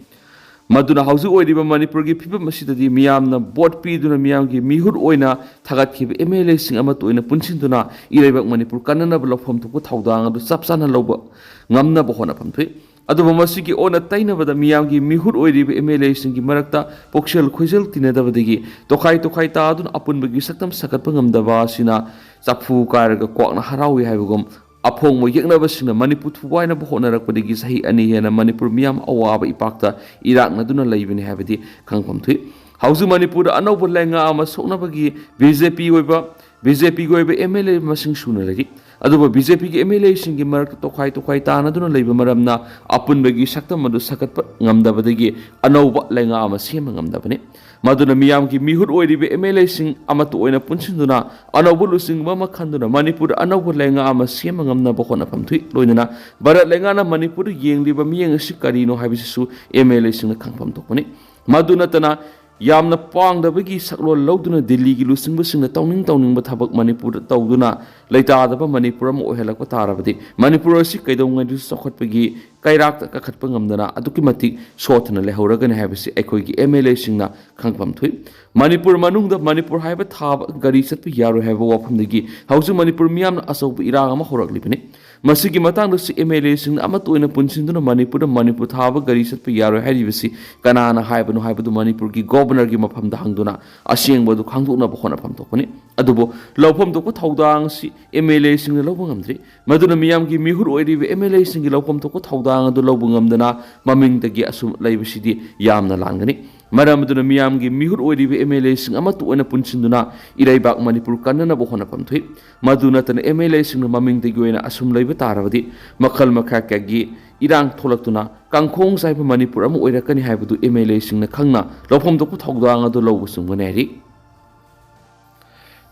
ꯃꯗꯨꯅ ꯍꯧꯖꯤꯛ ꯑꯣꯏꯔꯤꯕ ꯃꯅꯤꯄꯨꯔꯒꯤ ꯐꯤꯕꯝ ꯑꯁꯤꯗꯗꯤ ꯃꯤꯌꯥꯝꯅ ꯚꯣꯠ ꯄꯤꯗꯨꯅ ꯃꯤꯌꯥꯝꯒꯤ ꯃꯤꯍꯨꯠ ꯑꯣꯏꯅ ꯊꯥꯒꯠꯈꯤꯕ ꯑꯦꯝ ꯑꯦꯜ ꯑꯦꯁꯤꯡ ꯑꯃꯠꯇ ꯑꯣꯏꯅ ꯄꯨꯟꯁꯤꯟꯗꯨꯅ ꯏꯔꯩꯕꯥꯛ ꯃꯅꯤꯄꯨꯔ ꯀꯟꯅꯅꯕ ꯂꯧꯐꯝ ꯊꯣꯛꯄ ꯊꯧꯗꯥꯡ ꯑꯗꯨ ꯆꯞ ꯆꯥꯅ ꯂꯧꯕ ꯉꯝꯅꯕ ꯍꯣꯠꯅꯐꯝ ꯊꯣꯛꯏ꯫ ꯑꯗꯨꯕꯨ ꯃꯁꯤꯒꯤ ꯑꯣꯟꯅ ꯇꯩꯅꯕꯗ ꯃꯤꯌꯥꯝꯒꯤ ꯃꯤꯍꯨꯠ ꯑꯣꯏꯔꯤꯕ ꯑꯦꯝ ꯑꯦꯜ ꯑꯦꯁꯤꯡꯒꯤ ꯃꯔꯛꯇ ꯄꯨꯛꯆꯦꯜ ꯈꯣꯏꯖꯦꯜ ꯇꯤꯟꯅꯗꯕꯗꯒꯤ ꯇꯣꯈꯥꯏ ꯇꯣꯈꯥꯏ ꯇꯥꯗꯨꯅ ꯑꯄꯨꯟꯕꯒꯤ ꯁꯛꯇꯝ ꯁꯥꯒꯠꯄ ꯉꯝꯗꯕ ꯑꯁꯤꯅ ꯆꯐꯨ ꯀꯥꯏꯔꯒ ꯀ꯭ꯋꯥꯛꯅ ꯍꯔꯥꯎꯏ ꯍꯥꯏꯕꯒꯨꯝ, ꯑꯐꯣꯡꯕ ꯌꯦꯛꯅꯕꯁꯤꯡꯅ ꯃꯅꯤꯄꯨꯔ ꯊꯨꯒꯥꯏꯅꯕ ꯍꯣꯠꯅꯔꯛꯄꯗꯒꯤ ꯆꯍꯤ ꯑꯅꯤ ꯍꯦꯟꯅ ꯃꯅꯤꯄꯨꯔ ꯃꯤꯌꯥꯝ ꯑꯋꯥꯕ ꯏꯄꯥꯛꯇ ꯏꯔꯥꯛꯅꯗꯨꯅ ꯂꯩꯕꯅꯤ ꯍꯥꯏꯕꯗꯤ ꯈꯪꯐꯝ ꯊꯣꯛꯏ꯫ ꯍꯧꯖꯤꯛ ꯃꯅꯤꯄꯨꯔꯗ ꯑꯅꯧꯕ ꯂꯩꯉꯥꯛ ꯑꯃ ꯁꯣꯛꯅꯕꯒꯤ ꯕꯤ ꯖꯦ ꯄꯤ ꯑꯣꯏꯕ, ꯕꯤ ꯖꯦ ꯄꯤꯒꯤ ꯑꯣꯏꯕ ꯑꯦꯝ ꯑꯦꯜ ꯑꯦ ꯃꯁꯤꯡ ꯁꯨꯅ ꯂꯩꯔꯤ꯫ ꯑꯗꯨꯕꯨ ꯕꯤ ꯖꯦ ꯄꯤꯒꯤ ꯑꯦꯝ ꯑꯦꯜ ꯑꯦꯁꯤꯡꯒꯤ ꯃꯔꯛꯇ ꯇꯣꯈꯥꯏ ꯇꯣꯈꯥꯏ ꯇꯥꯅꯗꯨꯅ ꯂꯩꯕ ꯃꯔꯝꯅ ꯑꯄꯨꯟꯕꯒꯤ ꯁꯛꯇꯝ ꯑꯗꯨ ꯁꯥꯒꯠꯄ ꯉꯝꯗꯕꯗꯒꯤ ꯑꯅꯧꯕ ꯂꯩꯉꯥꯛ ꯑꯃ ꯁꯦꯝꯕ ꯉꯝꯗꯕꯅꯤ꯫ ꯃꯗꯨꯅ ꯃꯤꯌꯥꯝꯒꯤ ꯃꯤꯍꯨꯠ ꯑꯣꯏꯔꯤꯕ ꯑꯦꯝ ꯑꯦꯜ ꯑꯦꯁꯤꯡ ꯑꯃꯠꯇ ꯑꯣꯏꯅ ꯄꯨꯟꯁꯤꯟꯗꯨꯅ ꯑꯅꯧꯕ ꯂꯨꯆꯤꯡꯕ ꯑꯃ ꯈꯟꯗꯨꯅ ꯃꯅꯤꯄꯨꯔꯗ ꯑꯅꯧꯕ ꯂꯩꯉꯥꯛ ꯑꯃ ꯁꯦꯝꯕ ꯉꯝꯅꯕ ꯍꯣꯠꯅꯐꯝ ꯊꯣꯛꯏ꯫ ꯂꯣꯏꯅꯅ ꯚꯥꯔꯠ ꯂꯩꯉꯥꯛꯅ ꯃꯅꯤꯄꯨꯔꯗ ꯌꯦꯡꯂꯤꯕ ꯃꯤꯠꯌꯦꯡ ꯑꯁꯤ ꯀꯔꯤꯅꯣ ꯍꯥꯏꯕꯁꯤꯁꯨ ꯑꯦꯝ ꯑꯦꯜ ꯑꯦꯁꯤꯡꯅ ꯈꯪꯐꯝ ꯊꯣꯛꯄꯅꯤ꯫ ꯃꯗꯨ ꯅꯠꯇꯅ ꯌꯥꯝꯅ ꯄꯥꯡꯗꯕꯒꯤ ꯁꯛꯂꯣꯟ ꯂꯧꯗꯨꯅ ꯗꯤꯜꯂꯤꯒꯤ ꯂꯨꯆꯤꯡꯕꯁꯤꯡꯅ ꯇꯧꯅꯤꯡ ꯇꯧꯅꯤꯡꯕ ꯊꯕꯛ ꯃꯅꯤꯄꯨꯔꯗ ꯇꯧꯗꯨꯅ ꯂꯩꯇꯥꯗꯕ ꯃꯅꯤꯄꯨꯔ ꯑꯃ ꯑꯣꯏꯍꯜꯂꯛꯄ ꯇꯥꯔꯕꯗꯤ ꯃꯅꯤꯄꯨꯔ ꯑꯁꯤ ꯀꯩꯗꯧꯉꯩꯗꯁꯨ ꯆꯥꯎꯈꯠꯄꯒꯤ ꯀꯩꯔꯥꯛꯇ ꯀꯥꯈꯠꯄ ꯉꯝꯗꯅ ꯑꯗꯨꯛꯀꯤ ꯃꯇꯤꯛ ꯁꯣꯠꯊꯅ ꯂꯩꯍꯧꯔꯒꯅꯤ ꯍꯥꯏꯕꯁꯤ ꯑꯩꯈꯣꯏꯒꯤ ꯑꯦꯝ ꯑꯦꯜ ꯑꯦꯁꯤꯡꯅ ꯈꯪꯐꯝ ꯊꯣꯛꯏ꯫ ꯃꯅꯤꯄꯨꯔ ꯃꯅꯨꯡꯗ ꯃꯅꯤꯄꯨꯔ ꯍꯥꯏꯕ ꯊꯥꯕ ꯒꯥꯔꯤ ꯆꯠꯄ ꯌꯥꯔꯣꯏ ꯍꯥꯏꯕ ꯋꯥꯐꯝꯗꯒꯤ ꯍꯧꯖꯤꯛ ꯃꯅꯤꯄꯨꯔ ꯃꯤꯌꯥꯝꯅ ꯑꯆꯧꯕ ꯏꯔꯥꯡ ꯑꯃ ꯍꯧꯔꯛꯂꯤꯕꯅꯤ꯫ ꯃꯁꯤꯒꯤ ꯃꯇꯥꯡꯗꯁꯨ ꯑꯦꯝ ꯑꯦꯜ ꯑꯦꯁꯤꯡꯅ ꯑꯃꯠꯇ ꯑꯣꯏꯅ ꯄꯨꯟꯁꯤꯟꯗꯨꯅ ꯃꯅꯤꯄꯨꯔꯗ ꯃꯅꯤꯄꯨꯔ ꯊꯥꯕ ꯒꯥꯔꯤ ꯆꯠꯄ ꯌꯥꯔꯣꯏ ꯍꯥꯏꯔꯤꯕꯁꯤ ꯀꯅꯥꯅ ꯍꯥꯏꯕꯅꯣ ꯍꯥꯏꯕꯗꯨ ꯃꯅꯤꯄꯨꯔꯒꯤ ꯒꯣꯕꯔꯅꯔꯒꯤ ꯃꯐꯝꯗ ꯍꯪꯗꯨꯅ ꯑꯁꯦꯡꯕ ꯑꯗꯨ ꯈꯪꯗꯣꯛꯅꯕ ꯍꯣꯠꯅꯐꯝ ꯊꯣꯛꯄꯅꯤ꯫ ꯑꯗꯨꯕꯨ ꯂꯧꯐꯝ ꯊꯣꯛꯄ ꯊꯧꯗꯥꯡ ꯑꯁꯤ ꯑꯦꯝ ꯑꯦꯜ ꯑꯦꯁꯤꯡꯅ ꯂꯧꯕ ꯉꯝꯗ꯭ꯔꯤ꯫ ꯃꯗꯨꯅ ꯃꯤꯌꯥꯝꯒꯤ ꯃꯤꯍꯨꯠ ꯑꯣꯏꯔꯤꯕ ꯑꯦꯝ ꯑꯦꯜ ꯑꯦꯁꯤꯡꯒꯤ ꯂꯧꯐꯝ ꯊꯣꯛꯄ ꯊꯧꯗꯥꯡ ꯑꯗꯨ ꯂꯧꯕ ꯉꯝꯗꯅ ꯃꯃꯤꯡꯗꯒꯤ ꯑꯁꯨꯝ ꯂꯩꯕꯁꯤꯗꯤ ꯌꯥꯝꯅ ꯂꯥꯟꯒꯅꯤ꯫ ꯃꯔꯝ ꯑꯗꯨꯅ ꯃꯤꯌꯥꯝꯒꯤ ꯃꯤꯍꯨꯠ ꯑꯣꯏꯔꯤꯕ ꯑꯦꯝ ꯑꯦꯜ ꯑꯦꯁꯤꯡ ꯑꯃꯠꯇ ꯑꯣꯏꯅ ꯄꯨꯟꯁꯤꯟꯗꯨꯅ ꯏꯔꯩꯕꯥꯛ ꯃꯅꯤꯄꯨꯔ ꯀꯟꯅꯅꯕ ꯍꯣꯠꯅꯐꯝ ꯊꯣꯛꯏ꯫ ꯃꯗꯨ ꯅꯠꯇꯅ ꯑꯦꯝ ꯑꯦꯜ ꯑꯦꯁꯤꯡꯅ ꯃꯃꯤꯡꯗꯒꯤ ꯑꯣꯏꯅ ꯑꯁꯨꯝ ꯂꯩꯕ ꯇꯥꯔꯕꯗꯤ ꯃꯈꯜ ꯃꯈꯥ ꯀꯌꯥꯒꯤ ꯏꯔꯥꯡ ꯊꯣꯛꯂꯛꯇꯨꯅ ꯀꯥꯡꯈꯣꯡ ꯆꯥꯏꯕ ꯃꯅꯤꯄꯨꯔ ꯑꯃ ꯑꯣꯏꯔꯛꯀꯅꯤ ꯍꯥꯏꯕꯗꯨ ꯑꯦꯝ ꯑꯦꯜ ꯑꯦꯁꯤꯡꯅ ꯈꯪꯅ ꯂꯧꯐꯝ ꯊꯣꯛꯄ ꯊꯧꯗꯥꯡ ꯑꯗꯨ ꯂꯧꯕ ꯆꯨꯝꯒꯅꯤ ꯍꯥꯏꯔꯤ꯫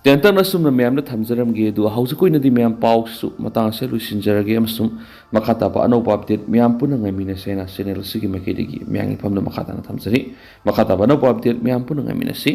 ꯇꯦꯟꯇꯛꯅ ꯑꯁꯨꯝꯅ ꯃꯌꯥꯝꯗ ꯊꯝꯖꯔꯝꯒꯦ꯫ ꯑꯗꯨꯒ ꯍꯧꯖꯤꯛ ꯑꯣꯏꯅꯗꯤ ꯃꯌꯥꯝ ꯄꯥꯎꯁꯨ ꯃꯇꯥꯡ ꯑꯁꯤꯗ ꯂꯣꯏꯁꯤꯟꯖꯔꯒꯦ ꯑꯃꯁꯨꯡ ꯃꯈꯥ ꯇꯥꯕ ꯑꯅꯧꯕ ꯑꯞꯗꯦꯠ ꯃꯌꯥꯝ ꯄꯨꯟꯅ ꯉꯥꯏꯃꯤꯟꯅꯁꯦꯅ ꯆꯦꯅꯦꯜ ꯑꯁꯤꯒꯤ ꯃꯥꯏꯀꯩꯗꯒꯤ ꯃꯌꯥꯝꯒꯤ ꯐꯝꯗ ꯃꯈꯥ ꯇꯥꯅ ꯊꯝꯖꯔꯤ꯫ ꯃꯈꯥ ꯇꯥꯕ ꯑꯅꯧꯕ ꯑꯞꯗꯦꯠ ꯃꯌꯥꯝ ꯄꯨꯟꯅ ꯉꯥꯏꯃꯤꯟꯅꯁꯤ꯫